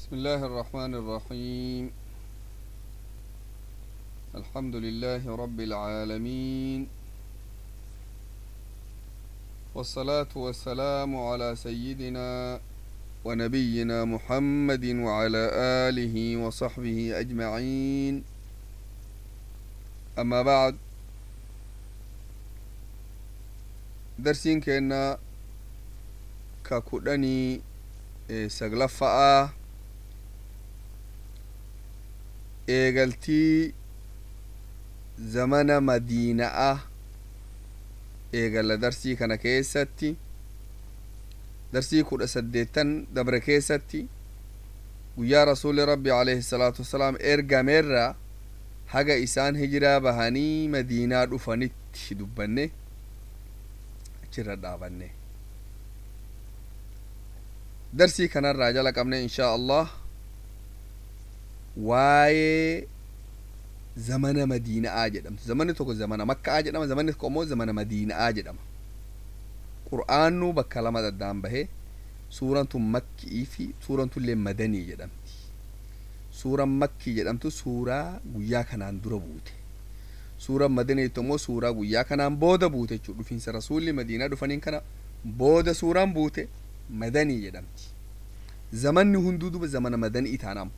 بسم الله الرحمن الرحيم. الحمد لله رب العالمين، والصلاة والسلام على سيدنا ونبينا محمد وعلى آله وصحبه أجمعين. أما بعد، درسين كنا كاكودني سغلفاء eegaltii zamana madiina'a eegalla. Darsii kana keessatti, darsii 18 dabre keessatti, guyyaa rasuuli rabbi alayhi salaatu wassalaam ergameerra haga isaan hijiraa bahanii madiinaa dhufanitti dubbanne, achirra dhaabanne. Darsii kanarraa jala qabne, inshaa allah, waa'ee zamana madiina'aa jedhamtu. Zamanni tokko zamana makka'aa jedhama, zamanni tokko immoo zamana madiina'aa jedhama. Qur'aannuu bakka lama addaan bahee, suuraan tun makkii fi suuraan tun illee madanii jedhamti. Suuraan makkii jedhamtu suuraa guyyaa kanaan dura buute, suuraan madaniitu immoo suuraa guyyaa kanaan booda buute jechuudha. Dhufiinsa rasuulli madiinaa dhufaniin kana booda suuraan buute madanii jedhamti. Zamanni hunduu duba zamana madanii taanamu.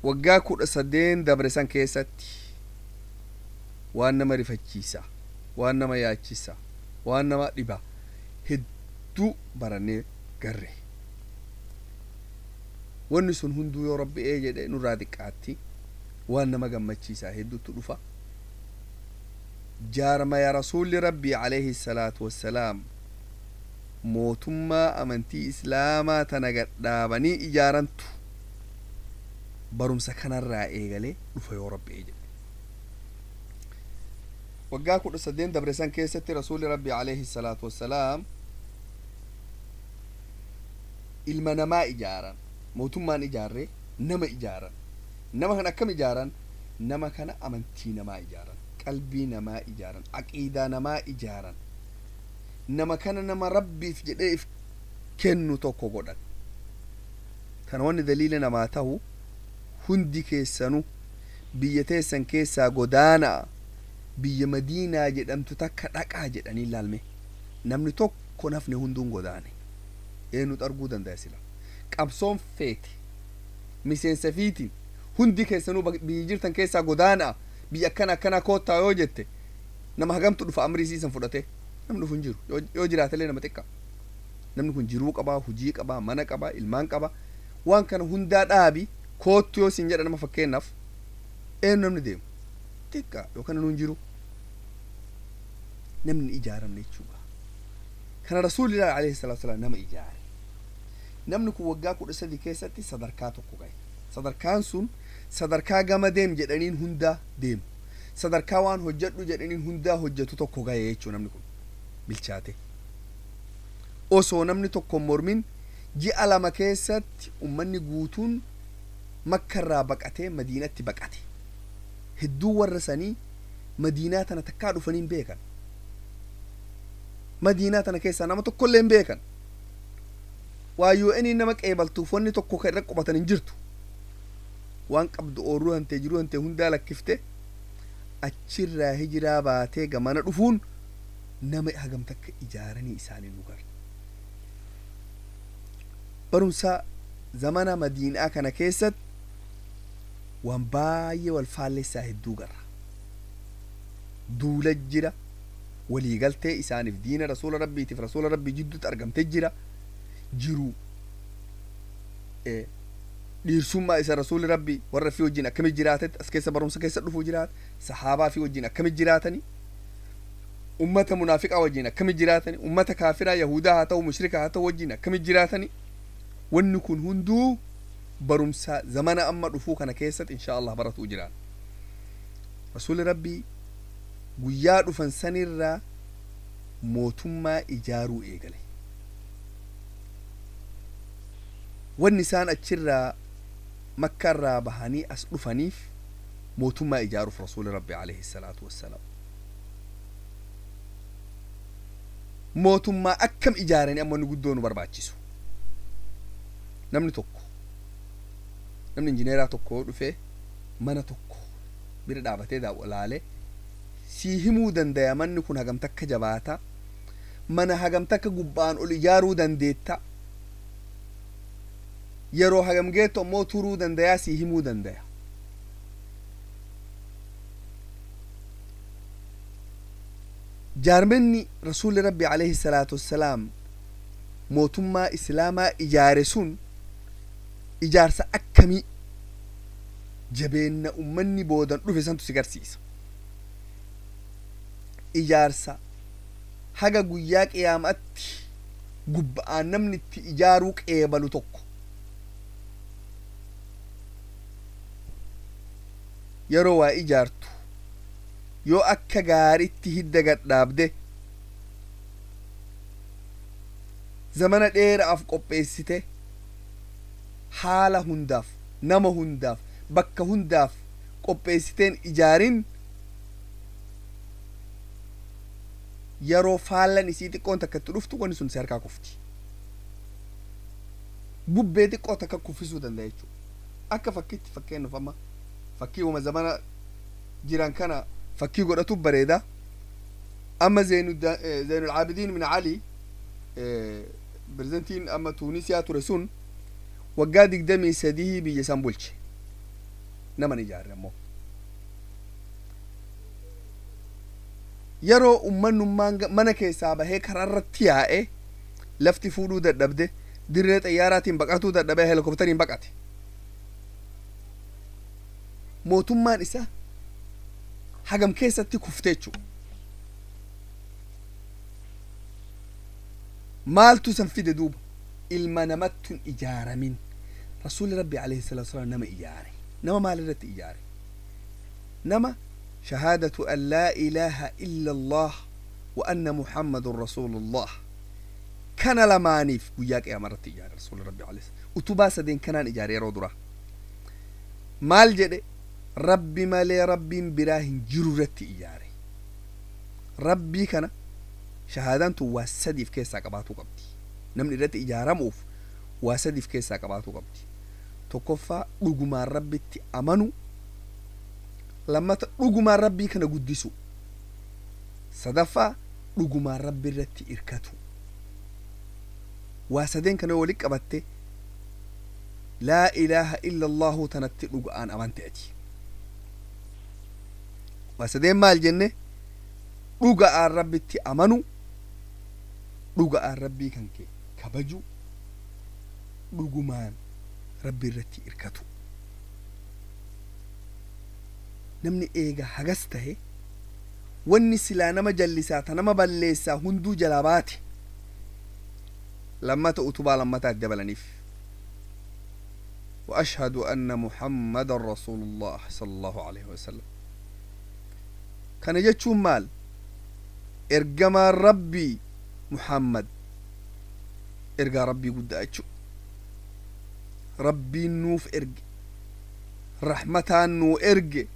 Waggaa 18 dabre san keessatti waan nama rifachiisa, waan nama yaachisa, waan nama dhiba hedduu barannee garre. Wanni sun hunduu yoo rabbi ee jedhe nurraa xiqqaatti, waan nama gammachiisaa hedduutu dhufa. Jaarmaya rasuulli rabbii alayhi salaatu wassalaam mootummaa amantii islaamaa tana gadhaabanii ijaarantu barumsa kanarraa eegalee dhufa yoo rabbi ee jedhe. Waggaa 18 dabre san keessatti rasuulli rabbi alayhi salaatu wassalaam ilma namaa ijaaran, mootummaan ijaarree nama ijaaran. Nama kana akkam ijaaran? Nama kana amantii namaa ijaaran, qalbii namaa ijaaran, aqiidaa namaa ijaaran. Nama kana nama rabbiif jedhee if kennu tokko godhan. Kana wanni daliila namaa tahu, hundi keessanu biyya teessan keessaa godaanaa biyya madiinaa jedhamtu takka dhaqaa jedhanii ilaalme. Namni tokko nafni hunduun godaane. Eenyutu arguu danda'a? Sila qabsoon feete miseensa fiitiin hundi keessanuu biyya jirtan keessaa godaanaa biyya akkana akkana koottaa yoo jette, nama hagamtu dhufa? Amrii siisan fudhate namni dhufu hin jiru. Yoo jiraatellee nama xiqqa. Namni kun jiruu qabaa, hujii qabaa, mana qabaa, ilmaan qabaa. Waan kana hundaa dhaabi koottu yoo siin jedha nama, fakkeenyaaf, eenyu namni deemu? Xiqqa yookaan nuun jiru namni ijaaramne jechuudha. Kana rasuulillah alayhi salaatu wasalaam nama ijaare. Namni kun waggaa 13 keessatti sadarkaa tokko gahe. Sadarkaan sun sadarkaa gama deem jedhaniin hundaa deemu, sadarkaa waan hojjedhu jedhaniin hundaa hojjetu tokko gahe jechuu. Namni kun bilchaate. Osoo namni tokko mormin ji'a 2 keessatti ummanni guutuun makkarraa baqatee madiinatti baqate. Hedduu warra sanii madiinaa tana takkaa dhufanii hin beekan, madiinaa tana keessaa nama tokkollee hin beekan. Waa yoo nama qeebaltuuf wanni tokko kan irra qubatan hin jirtu. Waan qabdu, oorruu hantee, jiruu hantee hundaa lakkifte achirraa hijiraa baatee gamana dhufuun nama hagam takka ijaaranii isaanii nu gara. Barumsa zamana madiinaa kana keessatti waan baay'ee wal faallessaa hedduu garra. Duula jira, waliigaltee isaaniif diina rasuula rabbiitiif rasuula rabbii jidduutti argamte jira, jiru dhiirsummaa isa rasuulli rabbii warra fi wajjin akkamit jiraatetti as keessa barumsa keessa dhufuu jiraata. Sahaabaa fi wajjin akkamit jiraatani, ummata munaafiqaa wajjin akkamit jiraatani, ummata kaafiraa yahudaa haa ta'u mushrika haa ta'u wajjin akkamit jiraatani. Wanni kun hunduu barumsa zamana amma dhufuu kana keessatti insha allah baratuu jiraan. Rasuulli rabbii guyyaa dhufan sanirraa mootummaa ijaaruu eegale. Wanni isaan achirraa makkarraa bahanii as dhufaniif mootummaa ijaaruuf. Rasuuli rabbi alayhi salaatu wassalaam mootummaa akkam ijaaranii amma inni guddoo nu barbaachisu. Namni tokko, namni injineeraa tokko yoo dhufee mana tokko bira dhaabatee daawwalaalee sii himuu dandaya, manni kun hagam takka jabaata, mana hagam takka gubbaan ol ijaaruu dandeetta, yeroo hagam geettu ammoo turuu dandayaa sii himuu dandaya. Jaarmenni rasuulli rabbi alayhi salaatu wassalaam mootummaa islaamaa ijaare sun ijaarsa akkamii jabeenna ummanni boodan dhufe santu si garsiisa. Ijaarsa haga guyyaa qiyaamatti gubba'aan namni itti ijaaruu qeebalu tokko yeroo waa ijaartu yoo akka gaaritti hidda gadhaabde zamana dheeraaf qopheessite haala hundaaf nama hundaaf bakka hundaaf qopheessiteen ijaarin yeroo faallan isii xiqqoon takka itti dhuftu wanni sun si harkaa kufti. Bubbee xiqqoo takka kuffisuu danda'a jechuudha. Akka fakkiitti fakkeenyaaf amma fakkii uuma zamana jiran kana fakkii godhatu bareeda. Amma Zeenul Aabidiin min Ali pirezidantiin amma Tuunisiyaa ture sun waggaa 23 biyya san bulche. Nama ni ijaarre ammoo. Yeroo ummannummaan mana keessaa bahee karaa irratti yaa'e lafti fuudhuu dadhabde, dirree xayyaaraatiin baqatuu dadhabee helikopteriin baqate. Mootummaan isa hagam keessatti kufte jechuudha. Maaltu san fide duuba? Ilma namattu hin ijaaramin. Rasuulli Rabbi alayhi salaatu wasalaam nama ijaare. Nama maalirratti ijaare? Nama shahaadatu an laa ilaaha illa Allah wa anna Muhammadun rasuulullah. Kana lamaaniif guyyaa qiyaama irratti ijaare Rasuulli Rabbi alayhi salaatu. Utubaa sadeen kanaan ijaare yeroo duraa. Maal jedhe? Rabbi malee rabbiin biraa hin jiru irratti ijaare. Rabbii kana shahaadaan tun waa sadiif keessaa qabaatuu qabdi. Namni irratti ijaaramuuf waa sadiif keessaa qabaatuu qabdi. Tokkoffaa dhugumaan rabbitti amanu, lammata dhugumaan rabbii kana guddisu, sadaffaa dhugumaan rabbi irratti irkatu. Waa sadeen kana walitti qabatte laa ilaaha illa allahu tanatti dhuga'aan amante ati. Waa sadeen maal jenne? Dhuga'aan rabbitti amanu, dhuga'aan rabbii kan kee kabaju, dhugumaan rabbi irratti irkatu. Namni eega hagas tahe wanni silaa nama jallisaa ta nama balleessaa hunduu jalaa baate. Lammata utubaa lammataa dabalaniif. وأشهد أن محمد رسول الله صلى الله عليه وسلم. كان يجتشون مال إرجما ربي محمد إرجع ربي قد أتشو ربي نوف إرج رحمة نو إرج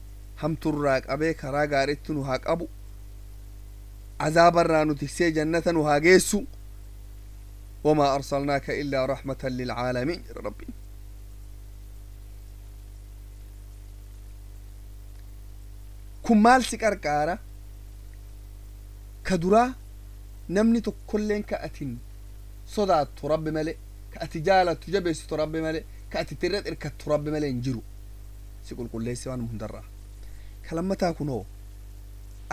هم تراك أبيك راجع رتنو هاك أبو عذاب الرانو تكسي جنة وهاجيسو وما أرسلناك إلا رحمة للعالمين ربي. Kun maal si qarqaara? Ka duraa namni tokkolleen ka atin sodaattu rabbi malee, ka ati jaalattu jabeessitu rabbi malee, ka ati itti irra irkattu rabbi malee hin jiru. Si qulqulleessi waan hundarraa. Ka lammataa kunoo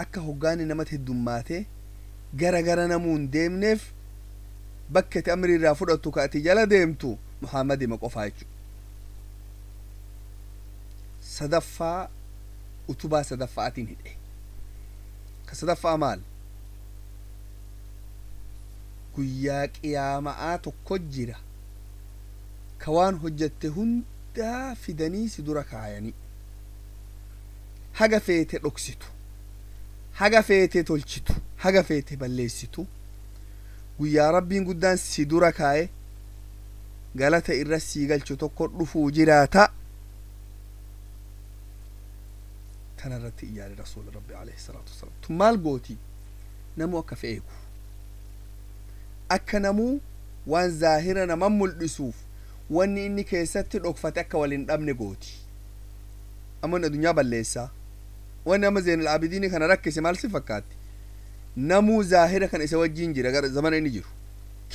akka hoggaanni namatti heddummaatee gara gara namuu hin deemneef bakka itti amri irraa fudhattu ka ati jala deemtu Muhammadima qofaa jechuudha. Sadaffaa utubaa sadaffaatiin hidhe. Ka sadaffaa maal? Guyyaa qiyaama'aa tokko jira ka waan hojjette hundaa fidanii si dura kaayanii haga feete dhoksitu, haga feete tolchitu, haga feete balleessitu, guyyaa rabbiin guddaan si dura kaaye galata irra sii galchu tokko dhufuu jiraata. Kana irratti ijaare rasuula rabbi alayhi salaatu wasalaam. Tun maal gooti? Namuu akka fe'eeku, akka namuu waan zaahira naman mul'isuuf Wanni inni keessatti dhokfate akka wal hin dhabne gooti. Amma inni addunyaa balleessaa, wanni amma Zeenal Abidiini kana rakkise maal si fakkaatti? Namuu zaahira kan isa wajjiin jira, gara zamana inni jiru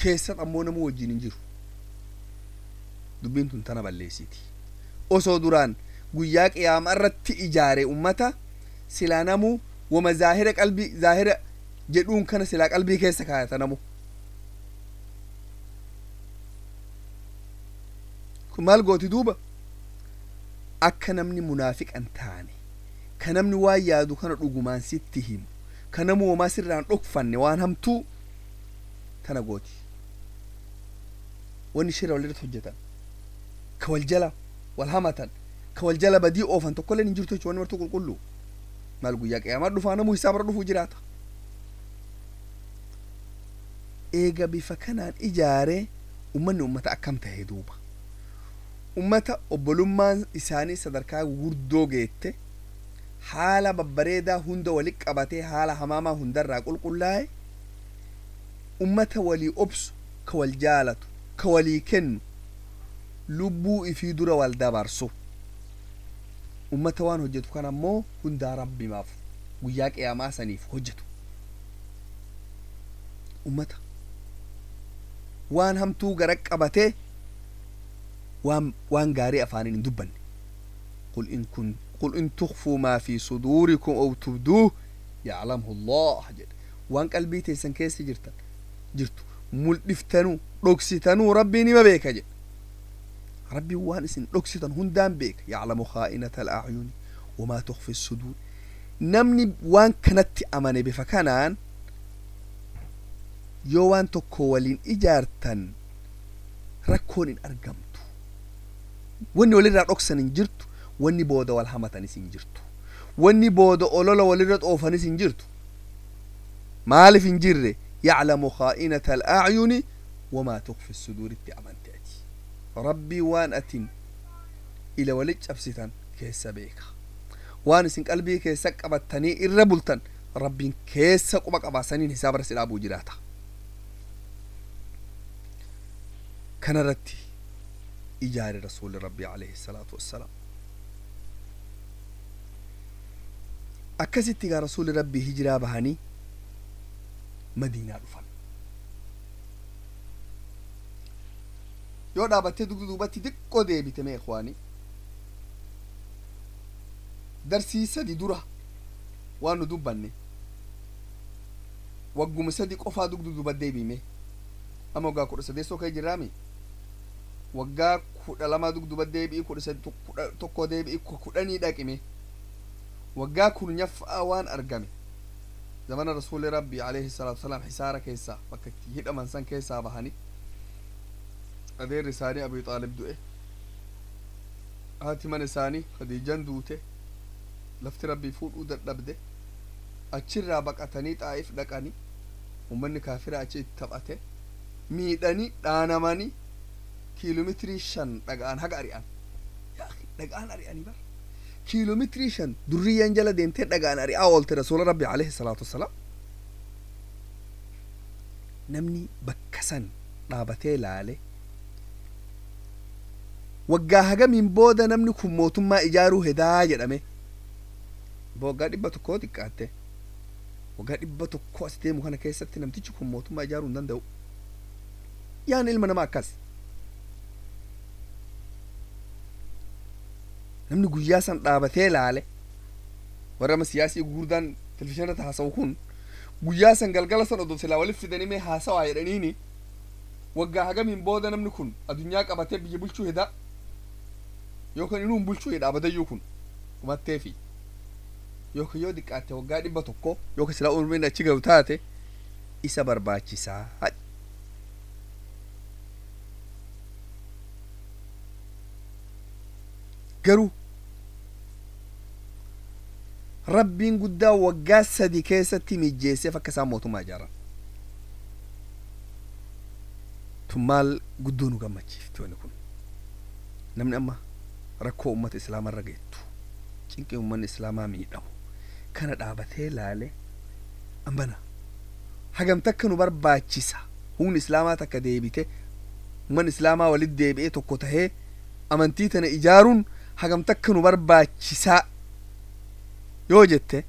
keessatti ammoo namuu wajjiin hin jiru. Dubbiin tun tana balleessiti. Osoo duraan guyyaa qiyaama irratti ijaare ummata silaa namuu wama zaahira qalbii zaahira jedhuun kana silaa qalbii keessa kaayata namu. Kun maal gooti duuba? Akka namni munaafiqan taane, ka namni waan yaadu kana dhugumaan sitti himu, ka namu homaa sirraan dhokfanne waan hamtuu tana gooti. Wanni shira walirratti hojjetan, ka wal jala wal hamatan, ka wal jala badii oofan tokkolleen hin jirtu jechuun. Wanni martuu qulqullu. Maal, guyyaa qiyaamaa dhufaa, namuu hisaabra dhufuu jiraata. Eega bifa kanaan ijaaree ummanni ummata akkam tahe duuba? Ummata obbolummaan isaanii sadarkaa gurguddoo geette, haala babbareedaa hunda wali qabatee, haala hamaamaa hundarraa qulqullaa'e, ummata walii obsu, ka wal jaalatu, ka walii kennu, lubbuu ifii dura wal dabarsu, ummata waan hojjetu kan ammoo hundaa rabbimaaf guyyaa qiyaamaa saniif hojjetu, ummata waan hamtuu gara qabatee waan gaarii afaaniin hin dubbanne. قل إن تخفوا ما في صدوركم أو تبدوه يعلمه الله jedhe. Waan qalbii teessan keessa jirtan jirtu mul'iftanuu dhoksitanuu rabbiin nima beeka jedhe. Rabbiin waan isin dhoksitan hundaan beeka. يعلم خائنة الأعين وما تخفي الصدور. Namni waan kanatti amane bifa kanaan yoo waan tokko waliin ijaartan rakkoon hin argamtu. Wanni walirraa dhoksan hin jirtu, wanni booda wal hamatanis hin jirtu, wanni booda olola walirra xoofanis hin jirtu. Maaliif hin jirre? يعلم خائنة الأعين وما تخفي الصدور itti amante ati. Rabbii waan atin ila walit cabsitan keessa beeka, waan isin qalbii keessa qabattanii irra bultan rabbiin keessa quba qabaasaniin hisaaba si dhaabuu jiraata. Kanarratti ijaare rasuulli rabbii alayhi salaatu wassalaam. Akkasitti gaa rasuulli rabbii hijiraa bahanii Madiinaa dhufan. Yoo dhaabattee dugda duubatti xiqqoo deebite, mee ikhwaani, darsii 3 dura waan nu dubbanne wagguma 3 qofaa dugda duuba deebime. Amma waggaa 18 kee jirraami. Waggaa 12 dugda duuba deebi'i, 11 deebi'i, 10 dhaqime. Waggaa 10ffaa waan argame zamana rasuuli rabbii alayhi salaatu wasalaam hisaara keessaa bakka itti hidhaman san keessaa bahanii, adeerri isaanii Abi Xaalib du'e, haati mana isaanii Khadiijan duute, lafti rabbii fuudhuu dadhabde. Achirraa baqatanii Xaa'if dhaqanii, ummanni kaafira achi itti taphate, miidhanii, dhaanamanii, kiiloomeetirii 5 dhaga'an haga ari'an. Yaa dhaga'an ari'anii bar kiiloomeetirii 5 durriyyaan jala deemtee dhaga'an ari'aa oolte rasuula rabbi alayhi salaatu wassalaam. Namni bakka san dhaabatee ilaale, waggaa hagamiin booda namni kun mootummaa ijaaruu hedaa jedhame? Waggaa 100 xiqqaatte. Waggaa 100 as deemu kana keessatti namtichi kun mootummaa ijaaruu hin danda'u. Yaan ilma nama akkas. Namni guyyaa san dhaabatee ilaale, warra amma siyaasii gurguddaan televizyiinirratti haasa'u kun, guyyaa san galgala san odoo silaa walitti fidanii mee haasawaa jedhaniini, waggaa hagamiin booda namni kun addunyaa qabatee biyya bulchuu hedaa yookaan inuu bulchuu hedha abadayyuu kun dhumatteefi, yookaan yoo xiqqaatte waggaa 100 yookaan silaa umriin achi gahu taate isa barbaachisaa. Garuu rabbiin guddaa waggaa 3 keessatti mijjeesseef akka isaan mootummaa ijaaran. Tun maal guddoo nu gammachiifti wanni kun? Namni amma rakkoo ummata islaamaa irra geettu, cinqii ummanni islaamaa miidhamu kana dhaabatee laale, ambana hagam takka nu barbaachisa humni islaamaa takka deebite Ummanni islaamaa walit deebi'ee tokko tahee amantii tana ijaaruun hagam takka nu barbaachisaa yoo jette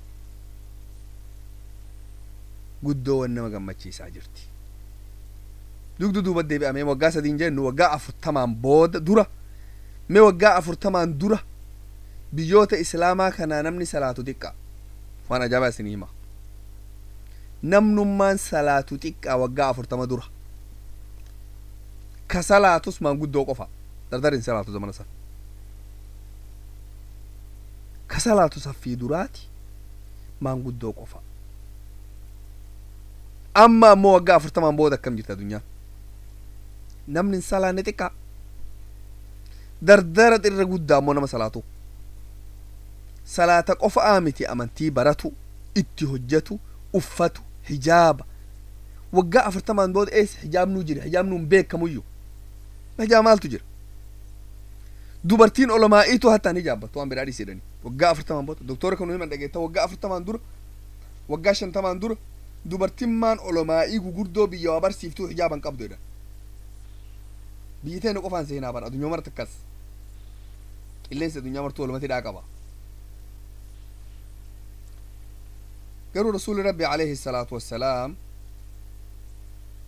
guddoo wan nama gammachiisaa jirti. Dugdu duuba deebi'amee waggaa 3 jennu waggaa 40 booda dura mee waggaa 40 dura biyyoota islaamaa kanaa namni salaatu xiqqaa waan ajaa'ibaa isinii hima. Namnummaan salaatu xiqqaa waggaa 40 dura ka salaatus maanguddoo qofa dardarin salaatu zamana san ka salaatu saffii duraati maanguddoo qofa. Amma ammoo waggaa 40 booda akkam jirti addunyaan? Namni hin salaanne xiqqaa dardara irra guddaa ammoo nama salaatu. Salaata qofa'aa miti amantii baratu itti hojjetu uffatu hijaaba. Waggaa 40 booda eessa hijaabnuu jira? Hijaabnuu hin beekamuyyuu. Hijaaba maaltu jira? Dubartiin olomaa'iitu hattaan hijaabbattu waan biraa dhiisee jedhanii. Waggaa 40 booda doktora kan nu himan dhageetta waggaa 40 dura waggaa 50 dura dubartiin maan olomaa'ii gugurdoo biyya waa barsiiftuu hijaaba hin qabdu jedhan. Biyyi teenya qofaan seenaa bara addunyaa marti akkas. Qilleensi addunyaa martuu walumatti hidhaa qaba. Garuu rasuulli rabbi alayhi salaatu wassalaam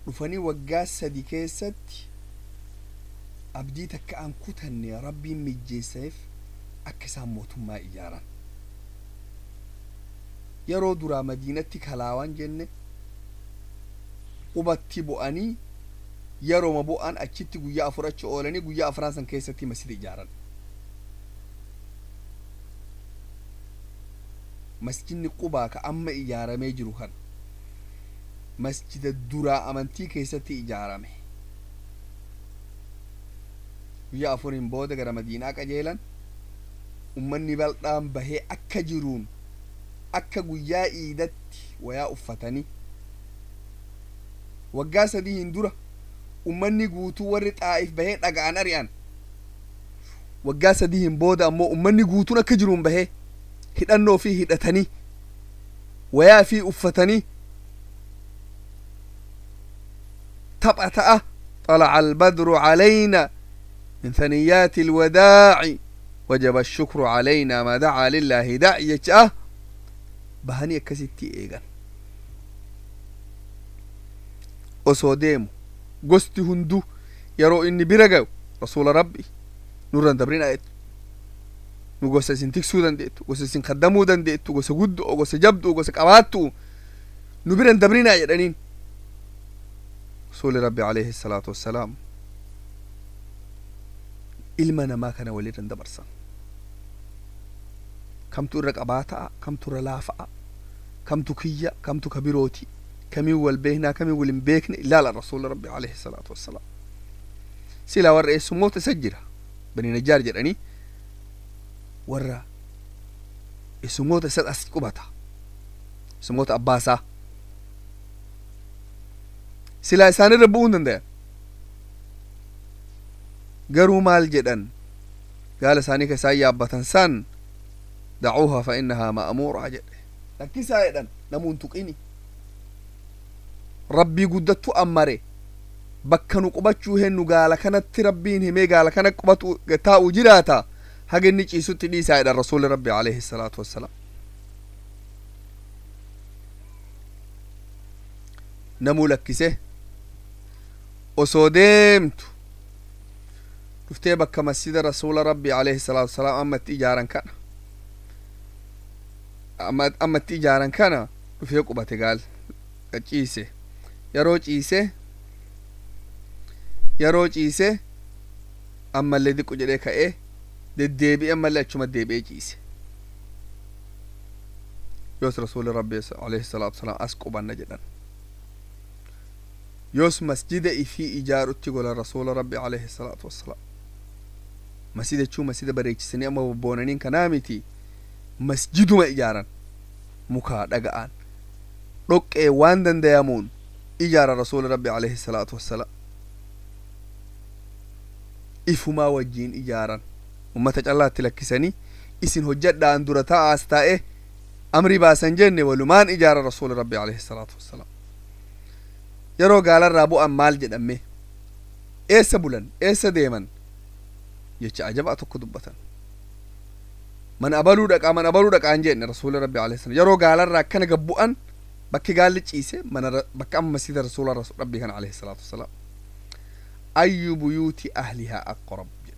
dhufanii waggaa 3 keessatti abdii takka an kutanne rabbiin mijjeesseef akka isaan mootummaa ijaaran. Yeroo duraa madiinatti kalaawaan jenne qubatti bu'anii yerooma bu'an achitti guyyaa 4 achi oolanii guyyaa 4 san keessatti masjida ijaaran. Masjidni qubaa ka amma ijaaramee jiru kana masjida duraa amantii keessatti ijaarame. Guyyaa 4 booda gara madiinaa qajeelan. Ummanni bal'aan bahee akka jiruun akka guyyaa iidatti wayaa uffatanii. Waggaa 3 dura ummanni guutuu warri xaa'if bahee dhaga'an ari'an. Waggaa 3 booda ammoo ummanni guutuun akka jiruun bahee hidhannoo fi hidhatanii wayaa fi uffatanii tapha ta'a. طلع البدر علينا من ثنيات الوداع وجب الشكر علينا ما دعا لله داعي جاء bahanii akkasitti eegan. Osoo deemu gosti hunduu yeroo inni bira gayu rasuula rabbi nurran dabrinaa jettu. Nu gosa isin tiksuu dandeettu, gosa isin kaddamuu dandeettu, gosa guddoo, gosa jabduu, gosa qabaattu nu biran dabrinaa jedhaniin. Rasuuli rabbi alayhi salaatu wassalaam ilma namaa kana walirran dabarsan. Kamtu irra qabaataa, kamtu irra laafa'a, kamtu kiyya, kamtu kabirooti, kamiin wal beeknaa, kamiin wal hin beekne ilaala rasuula rabbi alayhi salaatu wassalaam. Silaa warra eessummoota isa jira Bani Najjaar jedhanii warra eessummoota isa as qubata, eessummoota abbaasaa. Silaa isaanirra bu'uu hin dandayan. Garuu maal jedhan gaala isaanii ka isaan yaabbatan san دعوها فإنها مأمورة جد لكن سايدا نمون تقيني ربي قدتو أمري بكنو قبتشو هنو قال كانت ربين همي قال كانت قبتو تاو جراتا هاقن نجي لي سايدا رسول ربي عليه الصلاة والسلام. نمو لكسه وصودمت رفتي بك مسجد رسول ربي عليه الصلاة والسلام أما تيجارا كان amma itti ijaaran kana dhufee qubate gaal ciise yeroo ciise ammallee diqqu jedhee ka'ee deddeebi'ee ammallee achuma deebi'ee ciise. Yoos rasuuli rabbi alayhi salaatu wasalaam as qubanna jedhan. Yoos masjida ifii ijaarutti gola rasuula rabbi alayhi salaatu wasalaam. Masjida jechuun masjida bareechisanii amma bobboonaniin kanaa miti. Masjiduma ijaaran mukaa dhaga'aan dhoqqee waan dandayamuun ijaara rasuula rabbi alayhi salaatu wassalaam. Ifumaa wajjiin ijaaran ummata callaatti lakkisanii isin hojjadhaan dura taa'aas taa'e amri baasan jenne walumaan ijaara rasuula rabbi alayhi salaatu wassalaam. Yeroo gaalarraa bu'an maal jedhame Eessa bulan? Eessa deeman? Jecha ajabaa tokko dubbatan. Mana abaluu dhaqaa, mana abaluu dhaqaa hin jenne rasuula rabbi alayhi salaam. Yeroo gaalarraa akkana gabbu'an bakki gaalli ciise mana bakka amma masjida rasuula rabbi kana alayhi salaatu wasalaam. Ayyu buyuuti ahlihaa aqrab jedhe.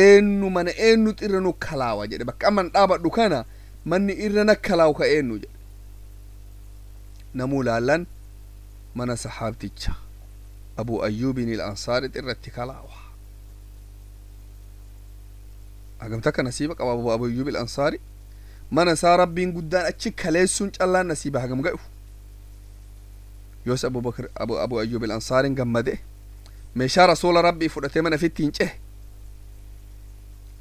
Eenyu mana eenyutu irra nu kalaawa jedhe. Bakka amma dhaabadhu kana manni irra na kalaawu ka eenyu jedhe. Namuu laallan mana sahaabticha Abu Ayyuubin il-Ansaarit irratti kalaawa. Hagam takka nasiiba qaba Abu Ayyuub il-Ansaari. Mana isaa rabbiin guddaan achi kaleessuun callaan nasiiba hagam ga'u. Yoos Abu Bakr Abu Ayyuub il-Ansaariin gammade meeshaa rasuula rabbii fudhatee mana ofitti hin cehe.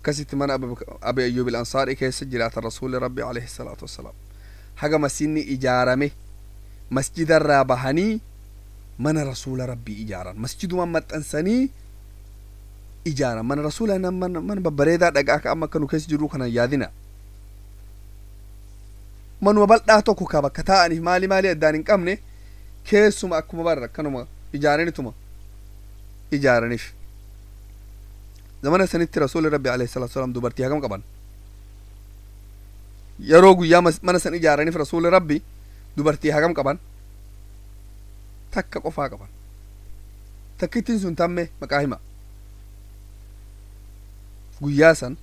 Akkasitti mana Abu Ayyuub il-Ansaarii keessa jiraatan rasuulli rabbii alayhi salaatu wassalaam. Haga masjidni ijaarame masjidarraa bahanii mana rasuula rabbii ijaaran. Masjidumaan maxxansanii ijaaran. Mana rasuula mana babbareedaa dhagaa ka amma akka nu keessa jirru kana yaadina. Manuma bal'aa tokko ka bakka taa'aniif maali maali addaan hin qabne keessuma akkuma barra akkanuma ijaaranituma ijaaraniif. Zamana sanitti rasuulli rabbi alayhi salaatu wasalaam dubartii hagam qaban? Yeroo guyyaa mana san ijaaraniif rasuulli rabbi dubartii hagam qaban? Takka qofaa qaban. Takkittiin sun tamme maqaa hima. Guyyaa san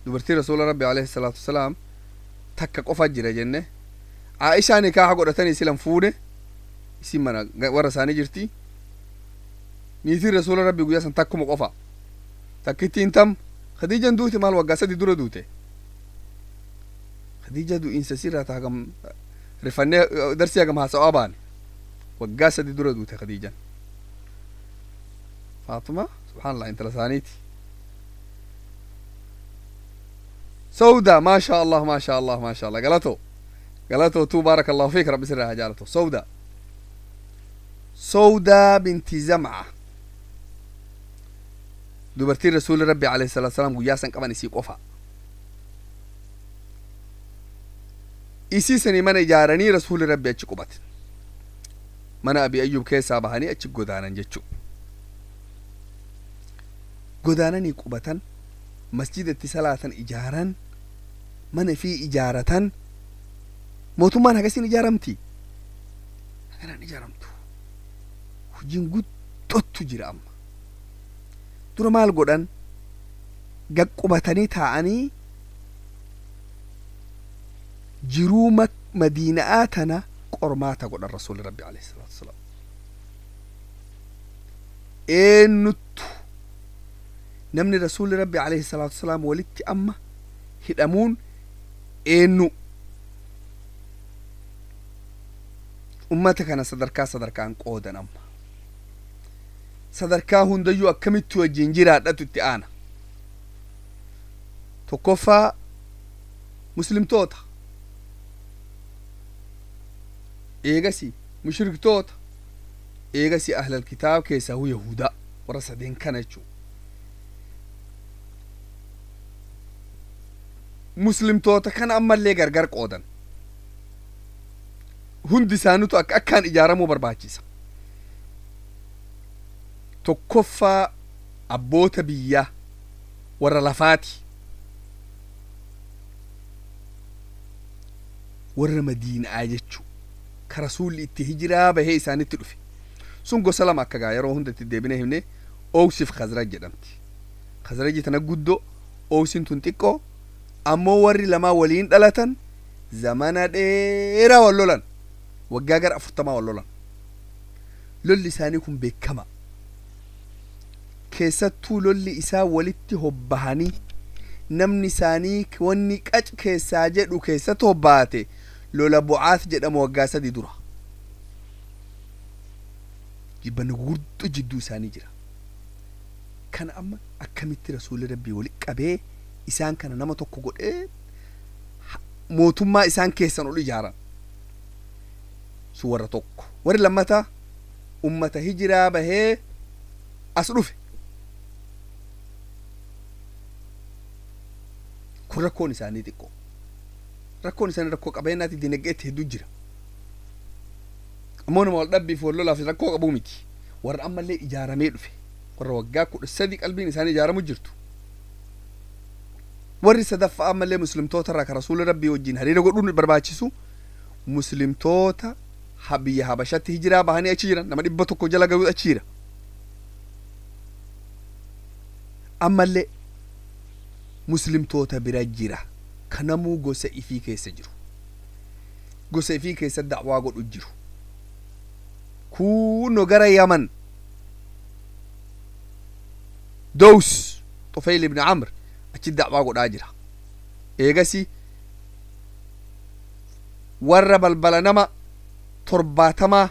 dubartii rasuula rabbi alayhi salaatu wasalaam takka qofa jira jenne. Aishaa nikaaha godhatanii silan fuune isin mana warra isaanii jirti. Niitiin rasuula rabbi guyyaa san takkuma qofa. Takkittiin tam Khadiijan duute maal waggaa 3 dura duute. Khadiija du'iinsa sirraa hagam rifannee darsii hagam haasa'aa baane. Waggaa 3 dura duute Khadiijan. Faaxuma subhaanallah intala isaaniiti. Sawda maasha Allah maasha Allah maasha Allah galatoo galatoo tuu baarakallahu fiik rabbi sirraa haa jaalatu. Sawda Sawda binti Zam'a dubartiin rasuulli rabbi alayhi salaatu wasalaam guyyaa san qaban isii qofa. Isii sanii mana ijaaranii rasuulli rabbi achi qubate. Mana Abi Ayyub keessaa bahanii achi godaanan jechuu. Godaananii qubatan, masjida itti salaatan ijaaran, mana fi ijaaratan. Mootummaan hagasiin ijaaramti. Haganaan ijaaramtu. Hojiin guddootu jira amma. Dura maal godhan? Gaqqubatanii taa'anii jiruu madiina'aa tana qormaata godhan rasuulli rabbi alayhi salaatu wasalaam. Eenyuttu namni rasuulli rabbi alayhi salaatu wasalaam walitti amma hidhamuun eenyu ummata kana sadarkaa sadarkaan qoodan amma. Sadarkaa hundayyuu akkamitti wajjin jiraadhatu itti aana. Tokkoffaa muslimtoota, eegasi mushriktoota, eegasi ahlal kitaab keessaa hu yahudaa warra sadeen kana jechuu. Muslimtoota kana ammallee gargar qoodan. Hundi isaaniitu akka akkaan ijaaramuu barbaachisa. Tokkoffaa abboota biyyaa warra lafaati. Warra madiinaa jechuu ka rasuulli itti hijiraa bahee isaanitti dhufe. Sun gosa lama akka gaa yeroo hunda itti deebinee himne Oowsiif Khazraj jedhamti. Khazraji tana guddoo, Oowsiin tun xiqqoo. Ammoo warri lamaa waliin dhalatan zamana dheeraa wal lolan. Waggaa gara 40 wal lolan. Lolli isaanii kun beekama. Keessattuu lolli isaa walitti hobbahanii namni isaanii wanni qac keessaa jedhu keessatti hobbaate lola Bu'aas jedhamu waggaa 3 dura. Jibbanni gurguddoo jidduu isaanii jira. Kana amma akkamitti rasuulli rabbii walitti qabee isaan kana nama tokko godhee mootummaa isaan keessan ol ijaaran. Sun warra tokko. Warri lammataa ummata hijiraa bahee as dhufe. Kun rakkoon isaanii xiqqoo. Rakkoon isaanii rakkoo qabeenyaati dinagdeetti hedduu jira. Ammoo nama wal dhabbiif wal lolaaf rakkoo qabuu miti. Warra ammallee ijaaramee dhufe, warra waggaa 13 qalbiin isaanii ijaaramu jirtu. Warri sadaffaa ammallee muslimtoota irraa ka rasuula rabbii wajjin hariira godhuun barbaachisu muslimtoota biyya habashatti hijiraa bahanii achi jiran, nama 100 jala gahuu achi jira. Ammallee muslimtoota bira jira kanamuu gosa ifii keessa jiru, gosa ifii keessa da'waa godhu jiru. Kuno gara Yaman, Dows, Tufayl ibn Amr achi da'waa godhaa jira. Eegasi warra balbala nama 70,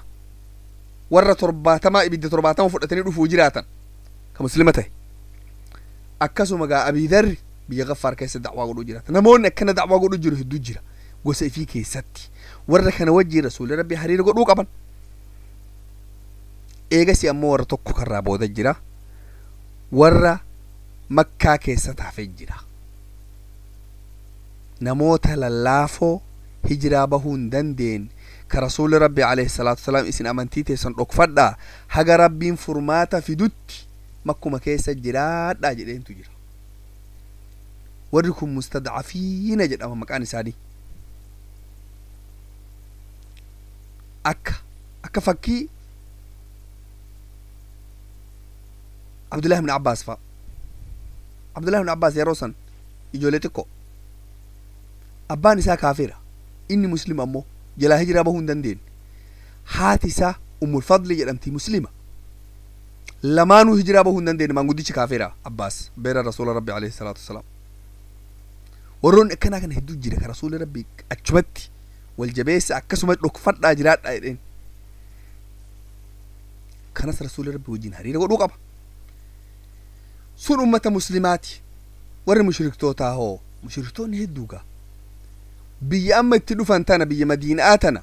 warra 70 ibidda 70 fudhatanii dhufuu jiraatan ka muslima ta'e. Akkasuma gaa Abiidarri biyya Gaffaar keessa da'waa godhuu jiraata. Namoonni akkana da'waa godhuu jiru hedduu jira gosa ifii keessatti. Warra kana wajjiin rasuulli rabbii hariira godhuu qaban. Eegasi ammoo warra tokko karraa booda jira, warra Makkaa keessa taafee jira, namoota lallaafoo hijiraa bahuu hin dandeenye, ka rasuulli rabbi alayhi salaatu wasalaam isin amantii teessan dhokfadhaa haga rabbiin furmaata fidutti makkuma keessa jiraadhaa jedheentu jira. Warri kun mustadcafiina jedhama maqaan isaanii. Akka fakkii Abdullah ibn Abbaas fa'a. Abdullah ibn Abbaas yeroo san ijoollee xiqqoo, abbaan isaa kaafira, inni muslima, ammoo jalaa hijiraa bahuu hin dandeenye. Haati isaa Ummul Fadli jedhamti, muslima. Lamaanuu hijiraa bahuu hin dandeenye, maanguddichi kaafira, Abbaas beera rasuula rabbi alayhi salaatu wasalaam. Warroonni akkanaa kana hedduu jira ka rasuula rabbi achumatti wal jabeessa akkasuma dhokfadhaa jiraadhaa jedheen. Kanas rasuula rabbi wajjin hariira godhuu qaba. Sun ummata muslimaati. Warri mushriktootaa hoo? Mushriktoonni hedduu gaa biyya amma itti dhufan tana, biyya Madiinaa tana.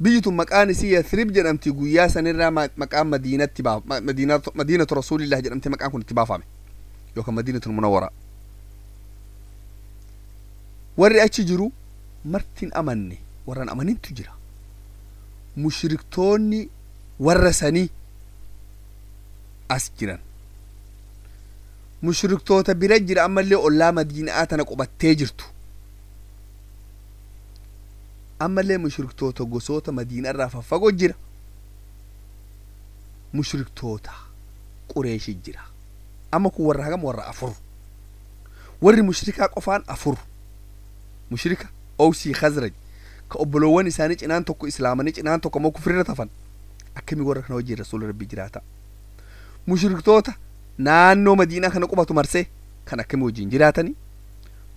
Biyyi tun maqaan isii Yathrib jedhamti. Guyyaa sanirraa maqaan Madiinatti, Madiinatu Rasuulillah jedhamte maqaan kun itti baafame, yookaan Madiinatul Munawwara. Warri achi jiru martin amanne, warran amanintu jira. Mushriktoonni warra sanii as jiran mushriktoota bira jira, ammallee ollaa Madiinaa tana qubattee jirtu. Ammallee mushriktoota gosoota Madiinaa irraa faffagoo jira. Mushriktoota Qureeshi jira. Amma kun warra hagam? Warra afur. Warri mushrikaa qofaan afur: mushrika Owsii, Khazraj, ka obboloowwan isaanii cinaan tokko islaamanii cinaan tokko ammoo kufrirra tafan. Akkamii warra kana wajjin rasuula rabbii jiraata? Mushriktoota naannoo Madiinaa kana qubatu marsee kan akkamii wajjin jiraatanii?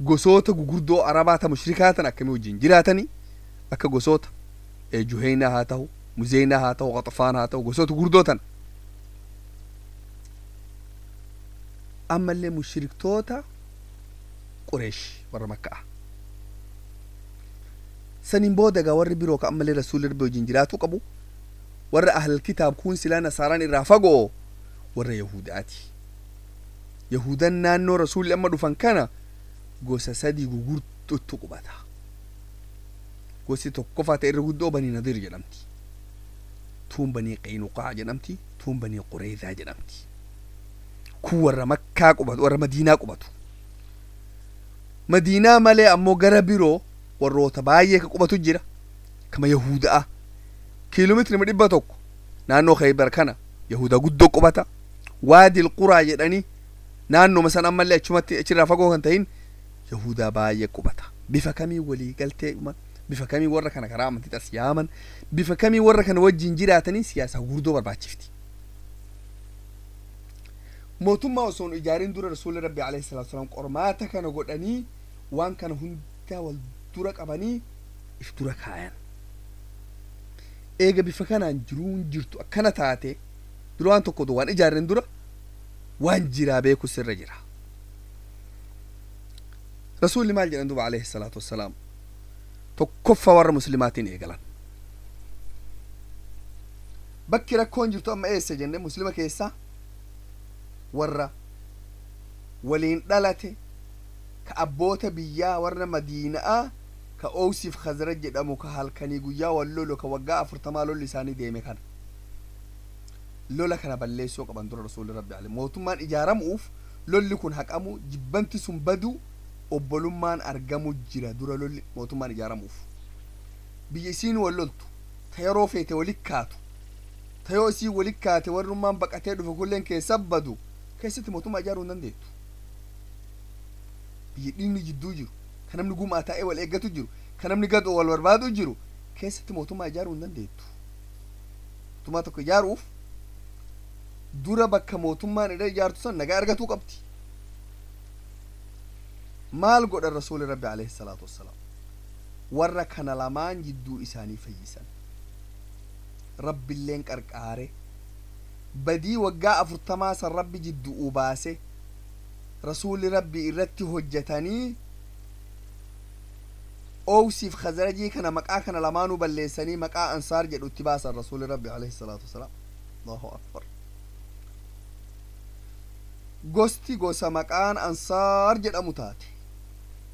Gosoota gugurdoo Arabaa ta mushrikaa tan akkamii wajjin jiraatanii? Akka gosoota Juheynaa haa ta'u, Muzeynaa haa ta'u, Qaxafaan haa ta'u, gosoota gugurdoo tan. Ammallee mushriktoota Qureesh warra Makka'a. Saniin booda egaa warri biroo ka ammallee rasuulli rabbi wajjin jiraatuu qabu warra ahlal kitaab kun silaa nasaaraan irraa fagoo, warra Yahudaati. Yahudan naannoo rasuulli amma dhufan kana gosa sadi gugurdottu qubata. Gosi tokkoffaa ta'e irra guddoo Banii Nadir jedhamti, tuun Banii Qaynuqaa jedhamti, tuun Banii Qureezaa jedhamti. Kun warra Makkaa qubatu, warra Madiinaa qubatu. Madiinaa malee ammoo gara biroo warroota baay'ee ka qubatu jira, kama Yahuda'a. Kiiloomeetiri 100 naannoo Khaybar kana Yahudaa guddoo qubata. Waadil Quraa jedhanii naannoma san ammallee achumatti achirraa fagoo kan ta'in Yahudaa baay'ee qubata. Bifa kamii walii galtee uuman? Bifa kamii warra kana karaa amantii as yaaman? Bifa kamii warra kana wajjin jiraatanii? Siyaasa gurguddoo barbaachifti. Mootummaa osoo hin ijaarin dura rasuulli rabbi alayhi salaatu wasalaam qormaata kana godhanii, waan kana hundaa wal dura qabanii if dura kaayan. Eega bifa kanaan jiruun jirtu akkana taate, dura waan tokko waan ijaarren dura waan jiraa beeku sirra jira. Rasuulli maal jedhan duba alayhi salaatu wassalaam? Tokkoffaa warra muslimaatiin eegalan. Bakki rakkoon jirtu amma eessa jenne? Muslima keessaa warra waliin dhalate, ka abboota biyyaa warra Madiina'aa, ka Oosiif Khazraj jedhamu, ka halkanii guyyaa wal lolu, ka waggaa 40 lolli isaanii deeme kana. Lola kana balleessuu qaban dura rasuulli rabbi alayhi mootummaan ijaaramuuf lolli kun haqamu jibbanti sun badu obbolummaan argamu jira dura lolli mootummaan ijaaramuuf. Biyya isiin wal loltu ta yeroo feete walit kaatu ta yoo isiin walit kaate warrummaan baqatee dhufe kulleen keessa badu keessatti mootummaa ijaaruu hin dandeettu. Biyya dhiigni jidduu jiru ka namni gumaa taa'ee wal eeggatu jiru ka namni gadoo wal barbaadu jiru keessatti mootummaa ijaaruu hin dandeettu. Mootummaa tokko ijaaruuf dura bakka mootummaan irra ijaartu san nagaa argatuu qabdi. Maal godhan rasuulli rabbi alayhi salaatu wassalaam warra kana lamaan jidduu isaanii fayyisan. Rabbiilleen qarqaare badii waggaa 40 san rabbi jidduu baase rasuulli rabbi irratti hojjetanii Oowsiif Khazrajii kana maqaa kana lamaanuu balleessanii maqaa Ansaar jedhu itti baasan rasuulli rabbi alayhi salaatu wassalaam. Allahu akbar. Gosti gosa maqaan Ansaar jedhamu taate.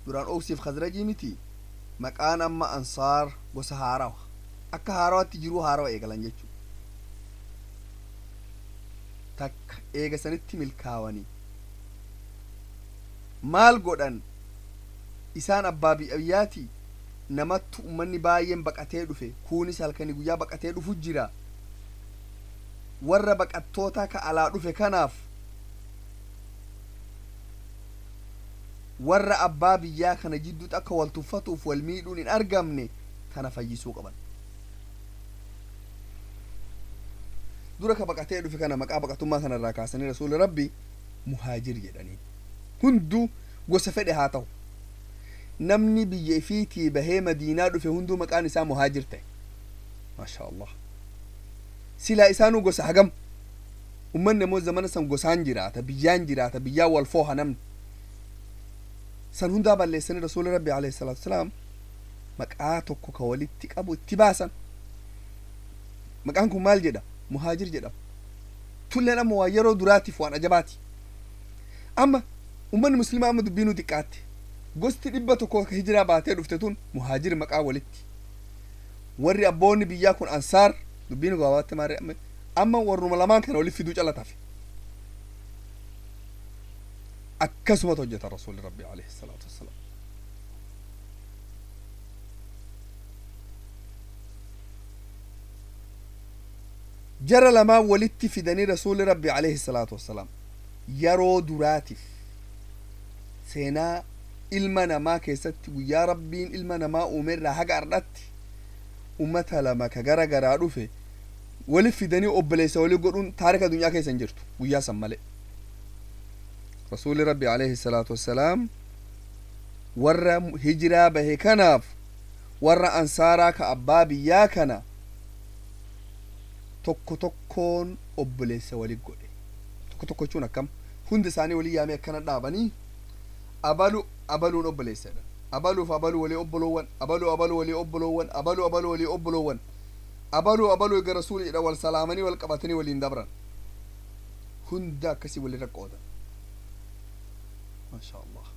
Duraan Oowsiif Khazrajii miti maqaan amma Ansaar gosa haarawa. Akka haarawaatti jiruu haarawa eegalan jechuudha. Takka eega sanitti milkaawanii. Maal godhan isaan abbaa biyyaati namattu ummanni baay'een baqatee dhufe kuunis halkanii guyyaa baqatee dhufu jira. Warra baqattoota ka alaa dhufe kanaaf warra abbaa biyyaa kana jidduutti akka wal tuffatuuf wal miidhuun hin argamne kana fayyisuu qaban. Dura ka baqatee dhufe kana maqaa baqatummaa kana irraa kaasanii rasuulli rabbi muhaajir jedhanii. Hunduu gosa fedhe haa ta'u. Namni biyya ifiitii bahee Madiinaa dhufe hunduu maqaan isaa muhaajir ta'e. Maasha Allah. Silaa isaanuu gosa hagam. Ummanni immoo zamana san gosaan jiraata, biyyaan jiraata, biyyaan wal fooha namni. San hundaa balleessanii rasuulli rabbi alayhi salaatu wasalaam maqaa tokko ka walitti qabu itti baasan. Maqaan kun maal jedha? Muhaajir jedhama. Tulleen amma waa yeroo duraatiif waan ajabaati. Amma ummanni muslimaa amma dubbiinuu xiqqaatte. Gosti 100 ka hijiraa baatee dhufte tun muhaajir maqaa walitti. Warri abboonni biyyaa kun ansaar dubbiin gabaabaatti maarree amma warruma lamaan kana walitti fiduu calatafe. Akkasumatu hojjeta rasuulli rabbi alayhi salaatu wassalaam. Jara lamaan walitti fidanii rasuulli rabbi alayhi salaatu wassalaam yeroo duraatiif seenaa ilma namaa keessatti guyyaa rabbiin ilma namaa uume irraa haga ardhatti ummata lama ka gara garaa dhufe walitti fidanii obboleessa walii godhuun taarika addunyaa keessa hin jirtu guyyaa san malee. Rasuulli rabbi alayhi salaatu wassalaam warra hijiraa bahe kanaaf warra ansaaraa ka abbaa biyyaa kana tokko tokkoon obboleessa walii godhe. Tokko tokko jechuun akkam hundi isaanii walii yaamee akkana dhaabanii abalu abaluun obboleessadha. Abaluuf abaluu walii obboloowwan, abaluu abaluu walii obboloowwan, abaluu abaluu walii obboloowwan, abaluu abaluu eega rasuulli jedha wal salaamanii wal qabatanii waliin dabran. Hunda akkasii walirra qoodan. Maasha Allah.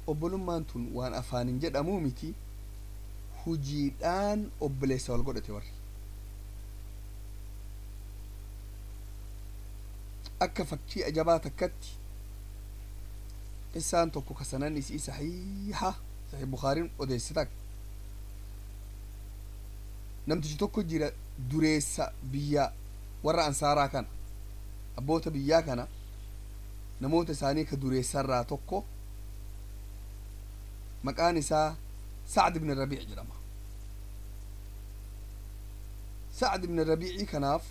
Obbolummaan tun waan afaaniin jedhamuu miti hujiidhaan obboleessa wal godhate warri. Akka fakkii ajabaa takkatti qissaan tokko kasanan isii sahiiha sahih Bukhaariin odeesse takka. Namtichi tokko jira dureessa biyya warra ansaaraa kana abboota biyyaa kana namoota isaanii ka dureessarraa tokko maqaan isaa Sa'd ibn Rabiic jedhama. Sa'd ibn Rabiici kanaaf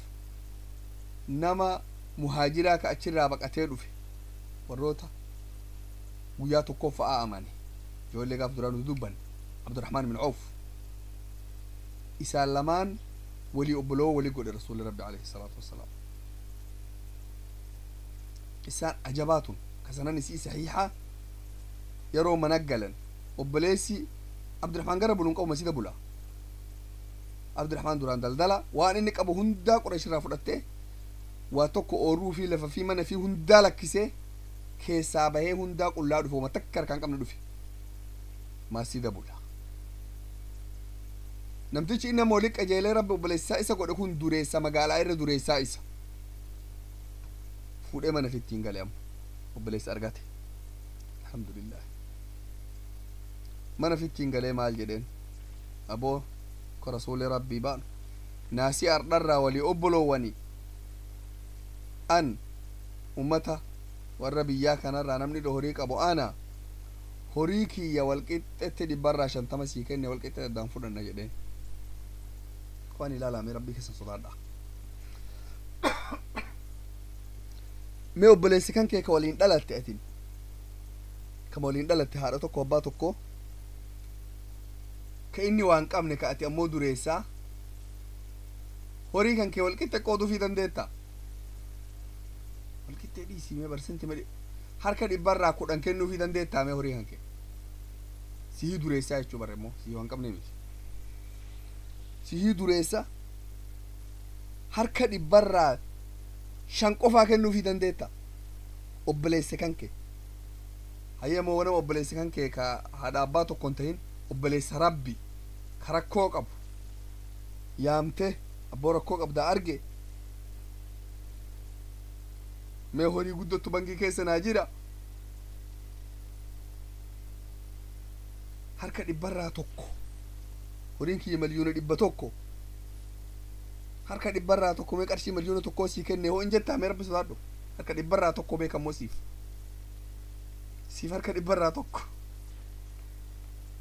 nama muhaajiraa ka achirraa baqatee dhufe warroota guyyaa tokkoo fa'aa amane ijoollee gaaf duraan dubbanne Abdurrahmaan ibn Awf isaan lamaan walii obboloo walii godhe rasuulli rabbi alayhi salaatu wassalaam. Isaan ajabaatun kasanan isii sahiiha yeroo mana galan obboleessi Abdurrahmaan gara buluun qabu masjida bula. Abdurrahmaan duraan daldala waan inni qabu hundaa Quraysh irraa fudhattee waa tokko oorruu fi lafa fi mana fi hundaa lakkisee keessaa bahee hundaa qullaa dhufe uma takka harkaan qabne dhufe masjida bula. Namtichi inni nama walii qajeelee rabbi obboleessaa isa godhe kun dureessa magaalaa irra dureessaa isa fuudhee mana fittiin gale. Amma obboleessa argate, alhamdulillah. Mana fittiin galee maal jedheen? Aboo ko rasuuli rabbii baanu naasii ardharraa walii obboloowwani an ummata warra biyyaa kanarraa namni horii qabu ana horii kiyya walqixxetti 50% sii kenne, walqixxe addaan fudhanna jedheen. Waan ilaalame rabbii keessan sodaadha. Mee obboleessi kan kee ka waliin dhalatte, atin kama waliin dhalatte, haadha tokko abbaa tokko, ka inni waan qabne, ka ati ammoo dureessaa, horii kan kee walqixxe qooduufii dandeetta? Walqixxee dhiisii, mee barsinti mee harka 10% kennuufii dandeettaa? Mee horii kan kee sihii dureessaa jechuu barre immoo sihii waan qabne miti, sihii dureessa harka 5% qofaa kennuufii dandeetta obboleessa kan kee? Hayyamoo nama obboleessa kan kee ka haadha abbaa tokko hin tahin, obboleessa rabbi ka rakkoo qabu yaamte, abboo rakkoo qabdaa arge, mee horii guddottu bankii keessa naa jira, harka 1% horiin kiyya 100,000,000, harka 1% mee qarshii 1,000,000 sii kenne hoo in jettaa? Mee rabbi sodaadhu. Harka 1% beekammoo siif harka 1%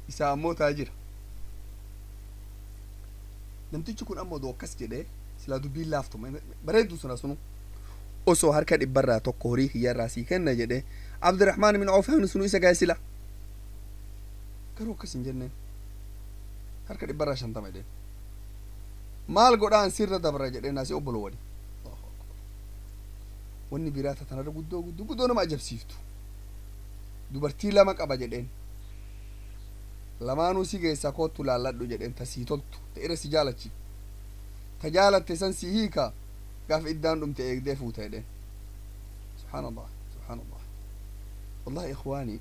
isaa ammoo taa jira. Namtichi kun ammoo doo akkas jedhee silaa dubbiin laaftu bareeddu suna sunu osoo harka 1% horii kiyyarraa sii kenna jedhee Abdurrahmaan bin Awf sunu isa gahe sila, garuu akkas hin jenneen. Harka 50% jedheen. Maal godhaan sirra dabra jedheen asii obbolo wali. Wanni biraa tanarra guddoo guddoo guddoo nama ajabsiiftu, dubartii lama qaba jedheen. Lamaanuu si geessaa, koottu laalladhu jedheen. Ta sii toltu, ta irra si jaalachi, ta jaalatte san si hiika, gaafa iddaan dhumte eegdee fuuta jedheen. Subhaanallah, subhaanallah. Wallahi ikhwaani,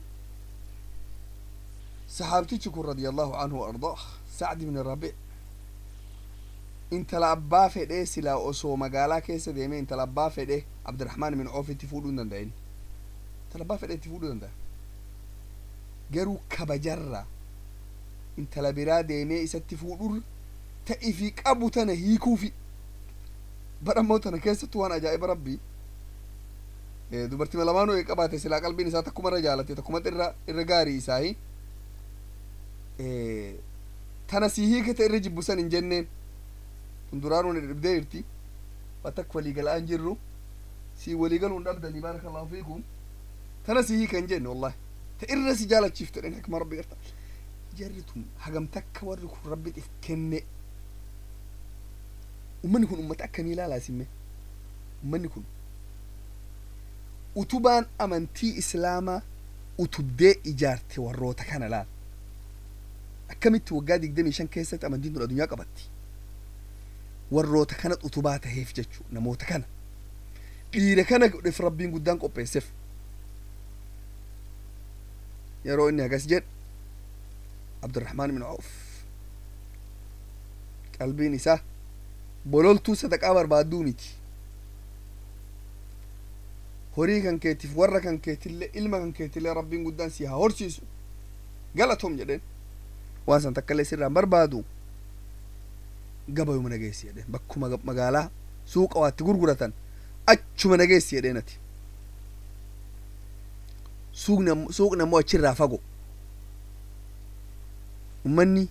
saxaabtichi kun radiyallahu anhu wa ardaah, Sacd ibn Rabi, intala abbaa fedhee silaa osoo magaalaa keessa deemee intala abbaa fedhee Abdurahmaan bin Oofitti fuudhuu hin danda'in. Intala abbaa fedhee itti fuudhuu danda'a, garuu kabajarraa intala biraa deemee isatti fuudhurra ta'ii fi qabu tana hiikuufi. Badhammoo tana keessattuu waan ajaa'iba rabbii, dubartii lamaanuu qabaate silaa qalbiin isaa takkuma irra jaalate, takkuma irra gaarii isaahi tana sii hiikate irra jibbu san hin jenneen. Tun duraanuu ni dhibdee jirti, waa takka walii gala'aan jirru, sii walii galuun dhabdanii, baarakallahu fiikum, tana sii hiika hin jenne. Wallahi ta irra si jaalachiiftu jedheen. Hikma rabbi garta. Jarri tun hagam takka warri kun rabbi if kenne. Ummanni kun ummata akkamii ilaalaa simme? Ummanni kun utubaan amantii islaamaa utubdee ijaarte warroota kana laal. Akkamitti waggaa 25 keessatti amantiin tun addunyaa qabatti? Warroota kana utubaa taheef jechuu. Namoota kana, dhiira kana godheef rabbiin guddaan qopheesseef. Yeroo inni hagas jedhe Abdurrahmaan bin Auf qalbiin isaa bololtuu sadaqaa barbaadduu miti. Horii kan keetiif, warra kan keetillee, ilma kan keetillee rabbiin guddaan si haa horsiisu, galatom jedheen. Waan san takka illee sirraan barbaadu, gabayuma nageessi jedheen. Bakkuma magaalaa suuqa waatti gurguratan achuma nageessi jedheen. Ati suuqni ammoo achirraa fago. Ummanni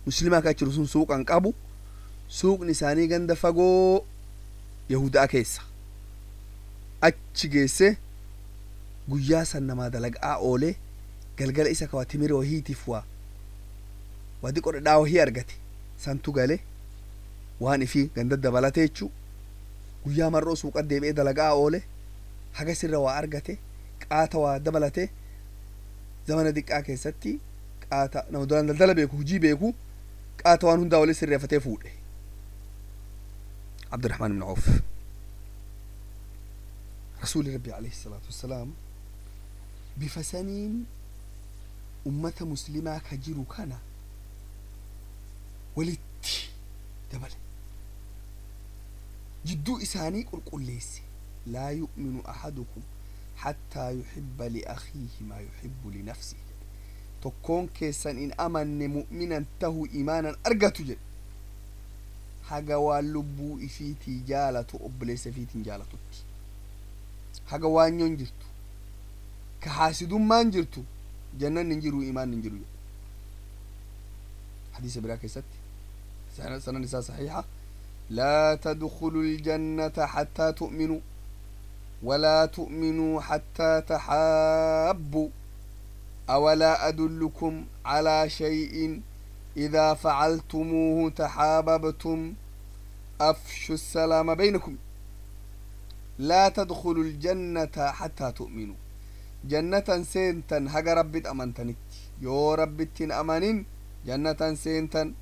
muslimaa ka achiru sun suuqan qabu. Suuqni isaanii ganda fagoo yahudaa keessa. Achi geesse. Guyyaa san namaa dalagaa oolee galgala isa ka waa timira wahiitiif waa diqo dhadhaa wahii argate santu gale waan ifii ganda dabalate jechuu. Guyyaa mar'oo suuqa deebi'ee dalagaa oole, haga sirra waa argate, qaata waa dabalate. Zamana diqqaa keessatti qaata nama duraan daldala beeku, hujii beeku, qaata waan hundaa walii sirreeffatee fuudhe Abdurrahmaan ibn Auf. Rasuuli rabbi alayhi salaatu wassalaam bifa saniin ummata muslimaa ka jiru kana walitti Dabale jidduu isaanii qulqulleesse. Laa yu'minu ahadukum hattaa yuhibba liakhiihi maa yuhibbu linafsihi jedhe. Tokkoon keessan in amanne, mu'minan tahu imaanan argatu jedhe, haga waan lubbuu ifiitii jaalatu obboleessa ifiitiin jaalatutti. Haga waanyoon jirtu, ka haasidummaan jirtu, jannanni hin jiru, imaanni hin jiru jedhe. Hadiisa biraa keessatti, sanan isaa saxiixa: laa tadkhulu aljannata hattaa tu'minuu ولا تؤمنوا حتى تحابوا، أولا أدلكم على شيء إذا فعلتموه تحاببتم؟ أفشوا السلام بينكم. لا تدخلوا الجنة حتى تؤمنوا، جنة سينتن هجا ربت أمنتنت، يو ربت أمانين جنة سينتن.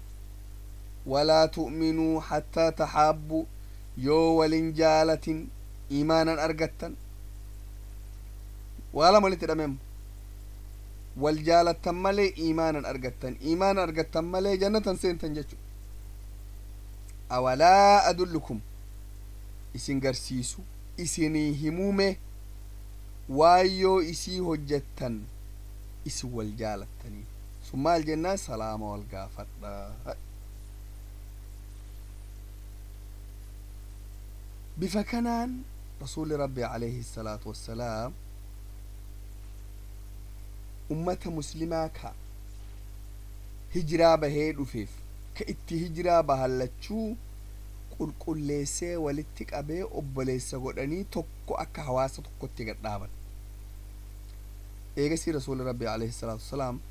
ولا تؤمنوا حتى تحابوا، يو ولنجالة إيمانا أرقتن ولا مولت الأمام والجالة مالي إيمانا أرقتن، إيمانا أرقتن مالي جنة سينتن جتشو. أولا أدلكم، إسين غرسيسو إسيني همومي وايو إسي هجتن إسي والجالتني ثم الجنة سلام والغافر. Bifa kanaan rasuuli rabbi alayhi salaatu wassalaam ummata muslimaa ka hijiraa bahee dhufeef ka itti hijiraa bahallachuu qulqulleessee walitti qabee obboleessa godhanii tokko akka hawaasa tokkotti gadhaaban. Eegasii rasuuli rabbi alayhi salaatu wassalaam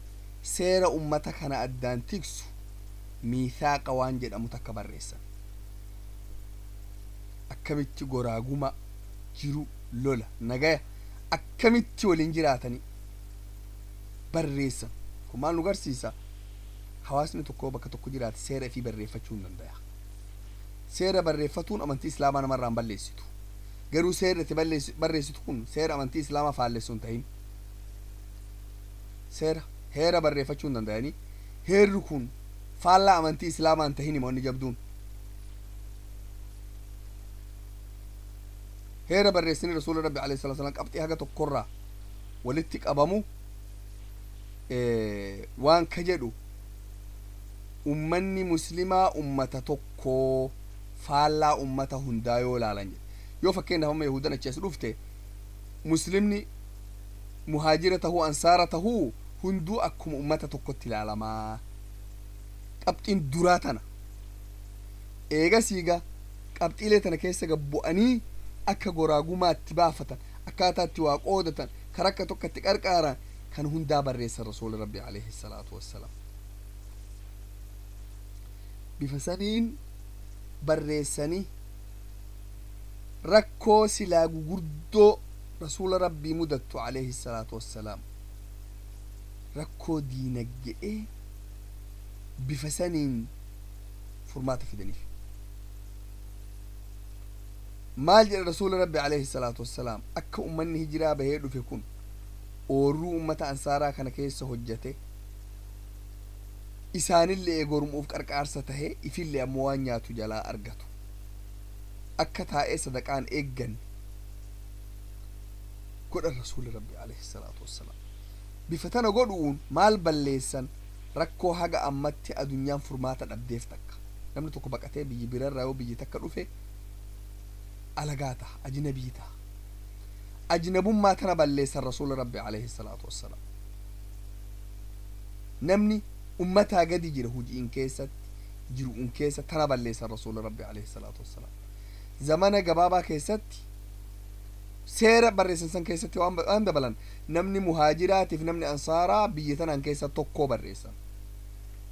seera ummata kana addaan tiksu miithaaqa waan jedhamu takka barreessan. Akkamitti goraaguma jiru, lola, nagaya akkamitti waliin jiraatanii barreessan. Kun maal nu garsiisa? Hawaasni tokko bakka tokko jiraate seera ifii barreeffachuu hin danda'a. Seera barreeffatuun amantii islaamaa namarraa hin balleessitu. Garuu seerri itti barreessitu kun seera amantii islaamaa faallessu hin ta'in. Seera heera barreeffachuu hin danda'anii heerri kun faallaa amantii islaamaa hin tahin. Himoonni jabduun heera barreessanii rasuula rabbi alayhi salatu wasalam qabxii haga tokkorraa walitti qabamu waan ka jedhu: ummanni muslimaa ummata tokko, faallaa ummata hundaa yoo laalan jedhe. Yoo fakkeenyaaf amma yahudan achi as dhufte, muslimni muhaajira tahuu ansaara tahuu hunduu akkuma ummata tokkotti ilaalamaa. Qabxiin duraa tana. Eegasiiga qabxiilee tana keessa gabbu'anii akka goraagumaatti baafatan, akkaataatti waa qoodatan, karaa akka tokkotti qarqaaran kan hundaa barreessan rasuuli rabbi alayhi salaatu wassalaam. Bifa saniin barreessanii rakkoo silaa gugurdoo rasuula rabbii mudattu alayhi salaatu wassalaam, rakkoo diinagge'ee, bifa saniin furmaata fidaniif. Maal jedhe rasuula rabbi alayhi salaatu wassalaam? Akka ummanni hijiraa bahee dhufe kun oorruu ummata ansaaraa kana keessa hojjate, isaanillee gormuuf qarqaarsa tahe, ifillee ammoo waan nyaatu jalaa argatu, akka taa'ee sadaqaan eeggan godhan rasuuli rabbi alayhi salaatu wassalaam. Bifa tana godhuun maal balleessan? Rakkoo haga ammatti adunyaan furmaata dhabdeef takka. Namni tokko baqatee biyyi birarraa yoo biyyi takka dhufe alagaa taha, ajnabii taha. Ajnabummaa tana balleessan rasuula rabbi alayhi salaatu wassalaam. Namni ummataa gadi jira hujiin keessatti jiruun keessa tana balleessan rasuula rabbi alayhi salaatu wassalaam. Zamana gabaabaa keessatti seera barreessan san keessatti waan dabalan, namni muhaajiraatiif namni ansaaraa biyya tanaan keessa tokkoo barreessan.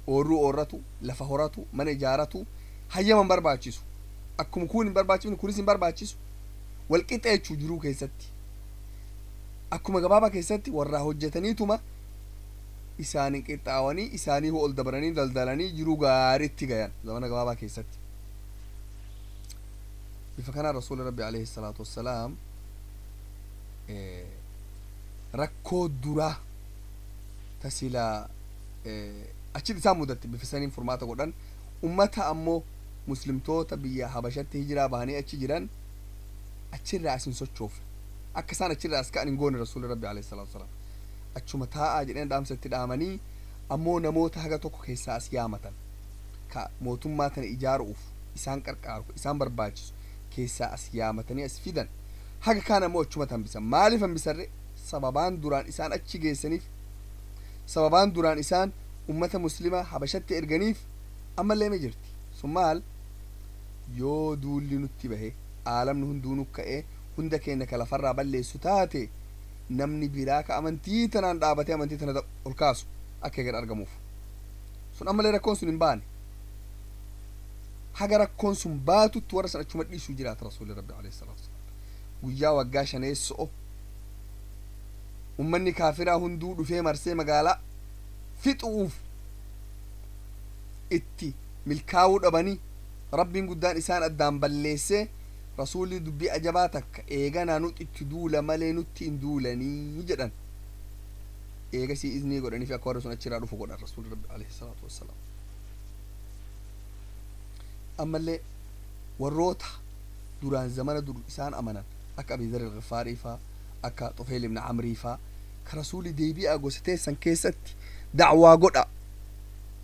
Oorruu oorratu, lafa horatu, mana ijaaratu hayyama hin barbaachisu. Akkuma kun hin barbaachifne kunis hin barbaachisu. Wal qixxeechuu jiruu keessatti akkuma gabaabaa keessatti warraa hojjetaniituma isaanin qixxaawanii, isaanii ol dabaranii daldalanii jiruu gaariitti gayan zamana gabaabaa keessatti. Bifa kanaan rasuuli rabbi alayhi salaatu wassalaam rakkoo duraa tasilaa achitti isaan mudatte bifa saniin furmaata godhan. Ummata ammoo Muslimtoota biyya Habashatti hijiraa bahanii achi jiran achirraa as hin sochoofne, akka isaan achirraa as ka'an hin goone. Rasuulli Rabbi alayhi salaatu wasalaam achuma taa'aa jedheen dhaamsa itti dhaamanii, ammoo namoota haga tokko keessaa as yaamatan, ka mootummaa tana ijaaruuf isaan qarqaaru isaan barbaachisu keessaa as yaamatanii as fidan. Haga kaan ammoo achumatti hambisan. Maaliif hambisarre? Sababaan duraan isaan achi geessaniif, sababaan duraan isaan ummata muslimaa Habashatti erganiif ammallee ma jirti. Sun maal? Yoo duulli nutti bahe, aalamni hunduu nu ka'ee hunda keenya ka lafarraa balleessu taate, namni biraa ka amantii tanaan dhaabatee amantii tana ol kaasu akka gad argamuuf. Sun ammallee rakkoon sun hin baane. Haga rakkoon sun baatutti warra san achuma dhiisuu jiraata. Rasuulli Rabbi alayhi salaatu wasalaam guyyaa waggaa shaneesso'o ummanni kaafiraa hunduu dhufee marsee magaalaa fixuuf itti milkaa'uu dhabanii, Rabbiin guddaan isaan addaan balleessee, Rasuulli dubbii ajabaa takka eeganaa nuti itti duula malee nutti hin duulanii jedhan. Eegasii iznii godhanii fi akka warri sun achirraa dhufu godhan Rasuulli Rabbi alayhi salaatu wassalaam. Ammallee warroota duraan zamana dur isaan amanan, akka Abi Dharr al-Ghifaarii faa, akka Tufayl ibn Amrii faa, ka Rasuulli deebi'aa gosa teessan keessatti da'waa godha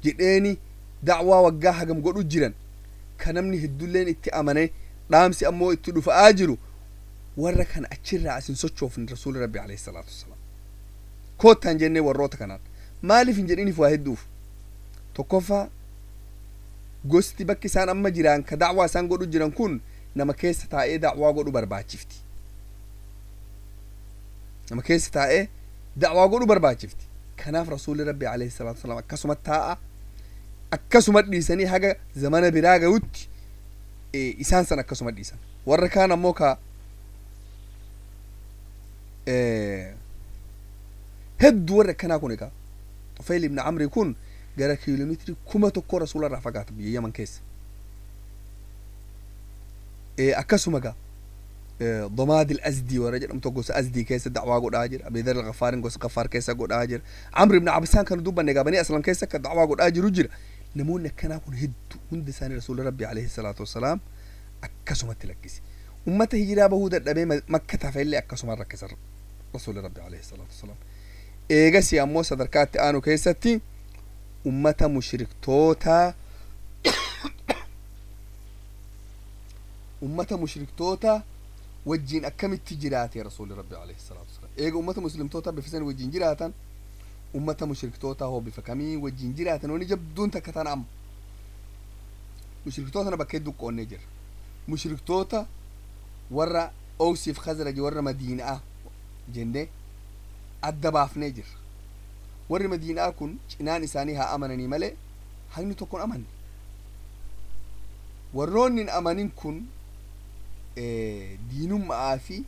jedheeni da'waa waggaa hagam godhu jiran, ka namni heddulleen itti amane, dhaamsi ammoo itti dhufa'aa jiru, warra kana achirraa as hin sochoofne. Rasuulli Rabbi alayhi salaatu wassalaam koottaan jennee warroota kanaan maaliif hin jedhiniif? Waa hedduuf. Tokkoffaa, gosti bakki isaan amma jiran ka da'waa isaan godhu jiran kun nama keessa taa'ee da'waa godhu barbaachifti, nama keessa taa'ee da'waa godhu barbaachifti. Kanaaf Rasuulli Rabbi alayhi salaatu wassalaam akkasuma taa'a, akkasuma dhiisanii haga zamana biraa ga'utti isaan san akkasuma dhiisan. Warra kaan ammoo ka hedduu warri akkanaa kun egaa Tufayl ibn Amri kun gara kiiloomeetirii 1000 Rasuula irraa fagaata, biyya Yaman keessa. Akkasuma egaa Damaad al-Azdii warra jedhamtu gosa Azdii keessa da'waa godhaa jira. Abi Dharr al-Ghafaarin gosa Ghafaar keessa godhaa jira. Amr ibn Absaan kan dubbanne egaa Banii Aslam keessa akka da'waa godhaa jiru jira. Namoonni akkanaa kun hedduu, hunda isaanii Rasuula Rabbi alayhi salaatu wassalaam akkasumatti lakkise. Ummata hijiraa bahuu dadhabee Makka tafellee akkasuma rakkisa Rasuula Rabbi alayhi salaatu wassalaam. Eegasi ammoo sadarkaa itti aanu keessatti ummata mushriktoota wajjiin akkamitti jiraate Rasuulli Rabbi alayhi salaatu wassalaam? Eega ummata muslimtoota bifa san wajjiin jiraatan, ummata mushriktoota hoo bifa kamii wajjiin jiraatan? Wani jabduun takka tana. Amma mushriktoota na bakka hedduu qoonnee jira. Mushriktoota warra Owsiif Khazraj, warra Madiinaa jennee adda baafnee jirra. Warri Madiinaa kun cinaan isaanii haa amananii malee hagni tokko hin amanne. Warroonni hin amanin kun diinummaa fi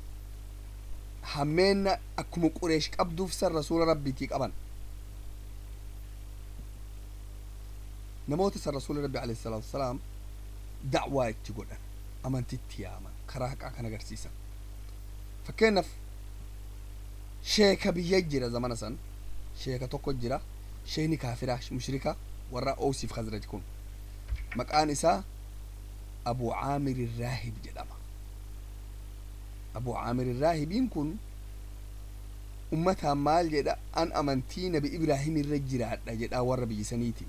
hammeenna akkuma Qureesh qabduuf san Rasuula Rabbiitii qaban. Namoota san Rasuula Rabbi alayhi salaatu wasalaam da'waa itti godhan, amantitti yaaman, karaa haqaa kan agarsiisan. Fakkeenyaaf, sheeka biyya jira zamana san, sheeka tokko jira, sheekni kaafiraa mushrika warra Oosiif Khazraj kun, maqaan isaa Abu Caamir Raahib jedhama. Abu Caamir Raahibiin kun ummataan maal jedha? An amantii Nabi Ibraahim irra jiraadha jedha warra biyya saniiti.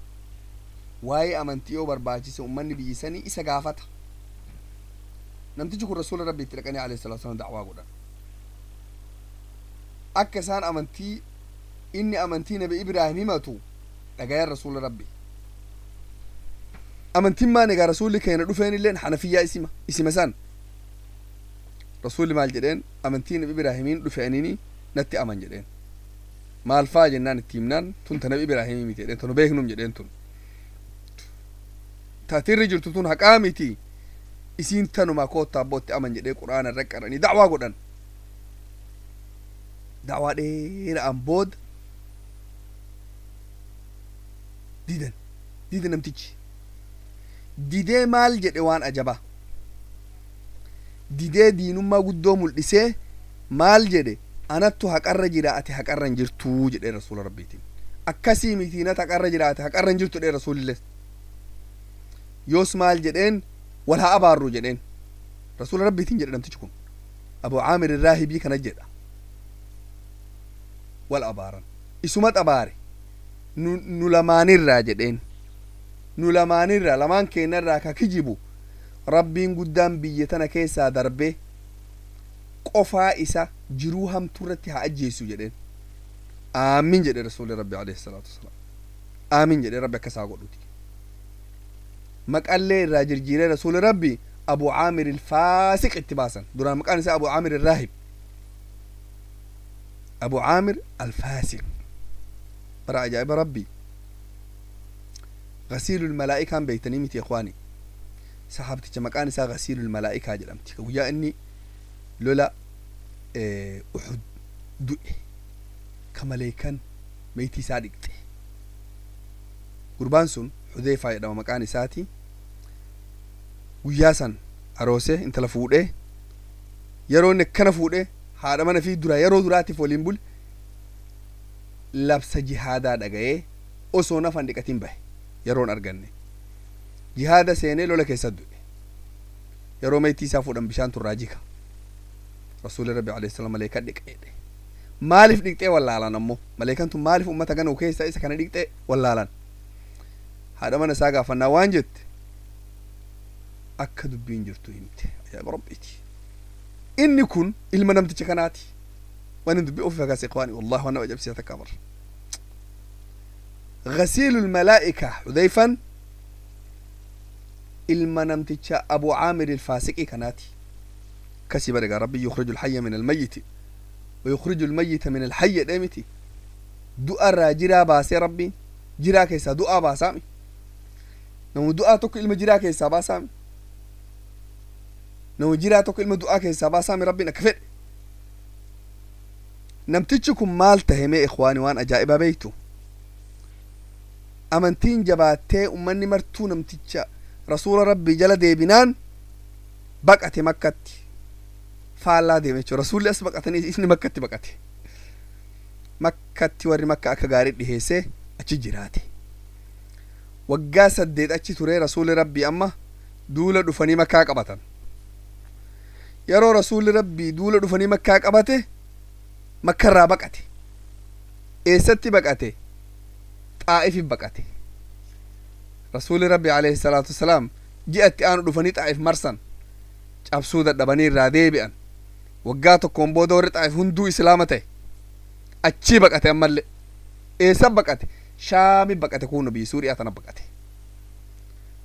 Waa'ee amantii yoo barbaachise ummanni biyya sanii isa gaafata. Namtichi kun Rasuula Rabbi itti dhaqanii alayhi salaatu wasalam da'waa godhan, akka isaan amantii inni amantii Nabi Ibraahim himatu dhagayan. Rasuula Rabbi amantiin maan egaa Rasuulli keenya dhufeen illeen Hanafiyyaa isima san. Rasuulli maal jedheen? Amantii Nabi Ibraahimiin dhufe anini, natti aman jedheen. Maal faa jennaan itti himnaan, tun ta Nabi Ibraahimii miti jedheen, tanu beeknum jedheen, tun taatirri jirtu tun haqaa miti, isiin tanuma, koottaa abbootti aman jedhee Qur'aana irra qaranii da'waa godhan. Da'waa dheeraan booda didan. Dide namtichi, didee maal jedhe? Waan ajabaa didee, diinummaa guddoo mul'isee maal jedhe? Anattu haqarra jira, ati haqarra hin jirtuu jedhee Rasuula Rabbiitiin. Akkasii miti, nat haqarra jira, ati haqarra hin jirtu jedhee. Rasuulillee Yoos maal jedheen? Wal haa abaarru jedheen. Rasuula rabbiitiin jedhe namtichi kun, Abu Caamir Irraahibii kana jedha. Wal abaaran. Isumat abaare. Nu lamaanirraa jedheen, nu lamaanirraa, lamaan keenyarraa ka kijibu rabbiin guddaan biyya tana keessaa darbee qofaa isa jiruu hamtuu irratti haa ajjeessu jedheen. Aamin jedhe rasuulli rabbi alayhi salaatu wasalaam. Aamin jedhe, rabbi akkasaa godhuti. Maqallee irraa jirjiiree rasuulli rabbi Abu Caamir ilfaasiq itti baasan. Duraan maqaan isaa Abu Caamir irraahib, Abu Caamir alfaasiq. Bara ajaa'iba rabbi, غسيل الملائكة beektanii miti ikhwaani? Saxaabticha maqaan isaa غسيل الملائكة jedhamti, ka guyyaa inni lola Uxud du'e ka maleekan meeytii isaa dhiqxe. Gurbaan sun Xudeyfaa jedhama maqaan isaati. Guyyaa san aroose, intala fuudhee, yeroo inni akkana fuudhee haadha mana fi dura yeroo duraatiif waliin bule, labsa jihaadaa dhaga'ee osoo nafan dhiqatiin bahe. Yeroon arganne jihaada seenee lola keessa du'e. Yeroo meeytii isaa fuudhan bishaan turraa jika. Rasuulli rabbi alayhi salaam maleekan dhiqe jedhe. Maaliif dhiqxee wallaalan ammoo? Maleekan tun maaliif ummata ganuu keessa isa kana dhiqxee wallaalan. Haadha mana isaa gaafannaa waan jette, akka dubbiin jirtu himte. Ajaa'iba rabbiiti! Inni kun ilma namticha kanaati. Waan hin dubbii ofi fakkaase ikhwaani, wallahi waan nama ajaa'ibsiisa takka bar. غسيل الملائكة حذيفا ilma namticha Abu Caamir ilfaasiqii kanaati. Kasii barigaa rabbi يخرج الحي من الميت ويخرج الميت من الحي dheemiti. Du'a irraa jiraa baasee, rabbiin jiraa keessaa du'aa baasaami. Namu du'aa tokko ilma jiraa keessaa baasaami, nama jiraa tokko ilma du'aa keessaa baasaami. Rabbiin akka fedhe. Namtichi kun maal tahe mee ikhwaani? Waan ajaa'ibaa beeytu, amantiin jabaattee ummanni martuu namticha rasuula rabbii jala deebinaan baqate. Makkatti faallaa deeme jechuudha. Rasuulli as baqatanii inni makkatti baqate. Makkatti warri makka akka gaarii dhiheessee achi jiraate. Waggaa 8 achi ture. Rasuulli rabbii amma duula dhufanii makkaa qabatan. Yeroo rasuulli rabbii duula dhufanii makkaa qabate, makkarraa baqate. Eessatti baqate? Xaa'ifi baqate. Rasuulli rabbi alayhi salaatu wasalaam ji'atti aanu dhufanii Xaa'if marsan. Cabsuu dadhabanii irraa deebi'an. Waggaa tokkoon booda warri Xaa'if hunduu islaama ta'e. Achii baqate ammallee. Eessa baqate? Shaami baqate. Kun biyya Suuriyaa tana baqate.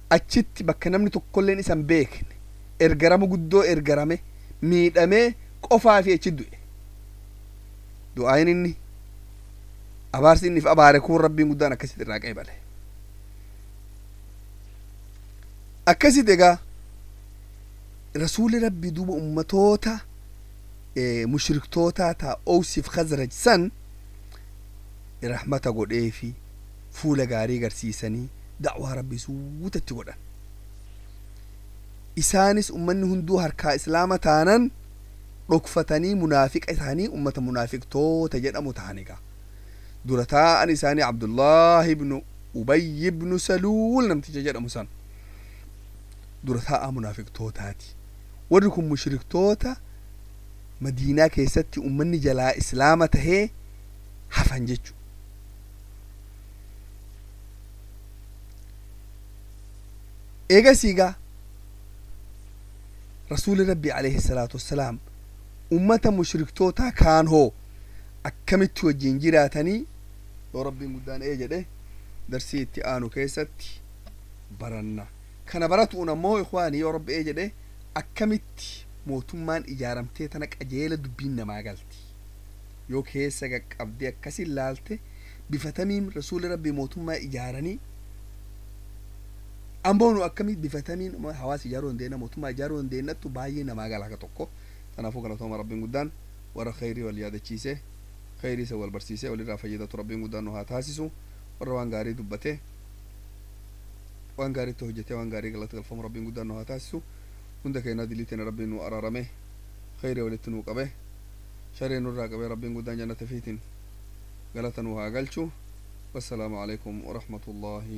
Achitti bakka namni tokkolleen isan beekne ergarama guddoo ergarame, miidhamee, qofaa fi achi du'e. Du'aayin inni abaarsi inni if abaare kun rabbiin guddaan akkasitti irraa qeebale. Akkasitti egaa rasuulli rabbii duuba ummatoota mushriktootaa taa Owsiif Khazraj san rahmata godheefi, fuula gaarii garsiisanii da'waa rabbii suutatti godhan. Isaanis ummanni hunduu harkaa islaama taanan dhokfatanii munaafiqa isaanii ummata munaafiqtoota jedhamu ta'an. Egaa dura taa'an isaanii Abdullaahi ibnu Ubayy ibnu Saluul namticha jedhamu san dura taa'aa munaafiqtootaati. Warri kun mushriktoota Madiinaa keessatti ummanni jalaa islaama tahee hafan jechu. Eegasiigaa rasuuli rabbi alayhi salaatu wassalaam ummata mushriktootaa kaan hoo akkamitti wajjin jiraatanii? Yoo rabbiin guddaan ee jedhe, darsii itti aanu keessatti baranna. Kana baratuun ammoo ikwaanii, yoo rabbi ee jedhe, akkamitti mootummaan ijaaramtee tana qajeela dubbiin namaa galti. Yoo keessa qaqqabdee akkasin laalte, bifatamiin rasuuli rabbii mootummaa ijaaranii ammoo nu akkamii bifatamiin hawaasa ijaaruu dandeenya, mootummaa ijaaruu dandeenyattu baay'ee namaa gala akka tokko. Kanaafuu galatooma. Rabbiin guddaan warra khayrii wal yaadachiise, khayrii isa wal barsiise, walirraa fayyadatu rabbiin guddaan nu haa taasisu. Warra waan gaarii dubbate, waan gaariitti hojjetee, waan gaarii galata galfamu rabbiin guddaan nu haa taasisu. Hunda keenyaa diliiteen rabbiin nu araarame, khayrii walitti nu qabe, sharrii nurraa qabe, rabbiin guddaan jannata fiitiin galata nu haa galchu. Wassalaamu alaikum warahmatullaahi.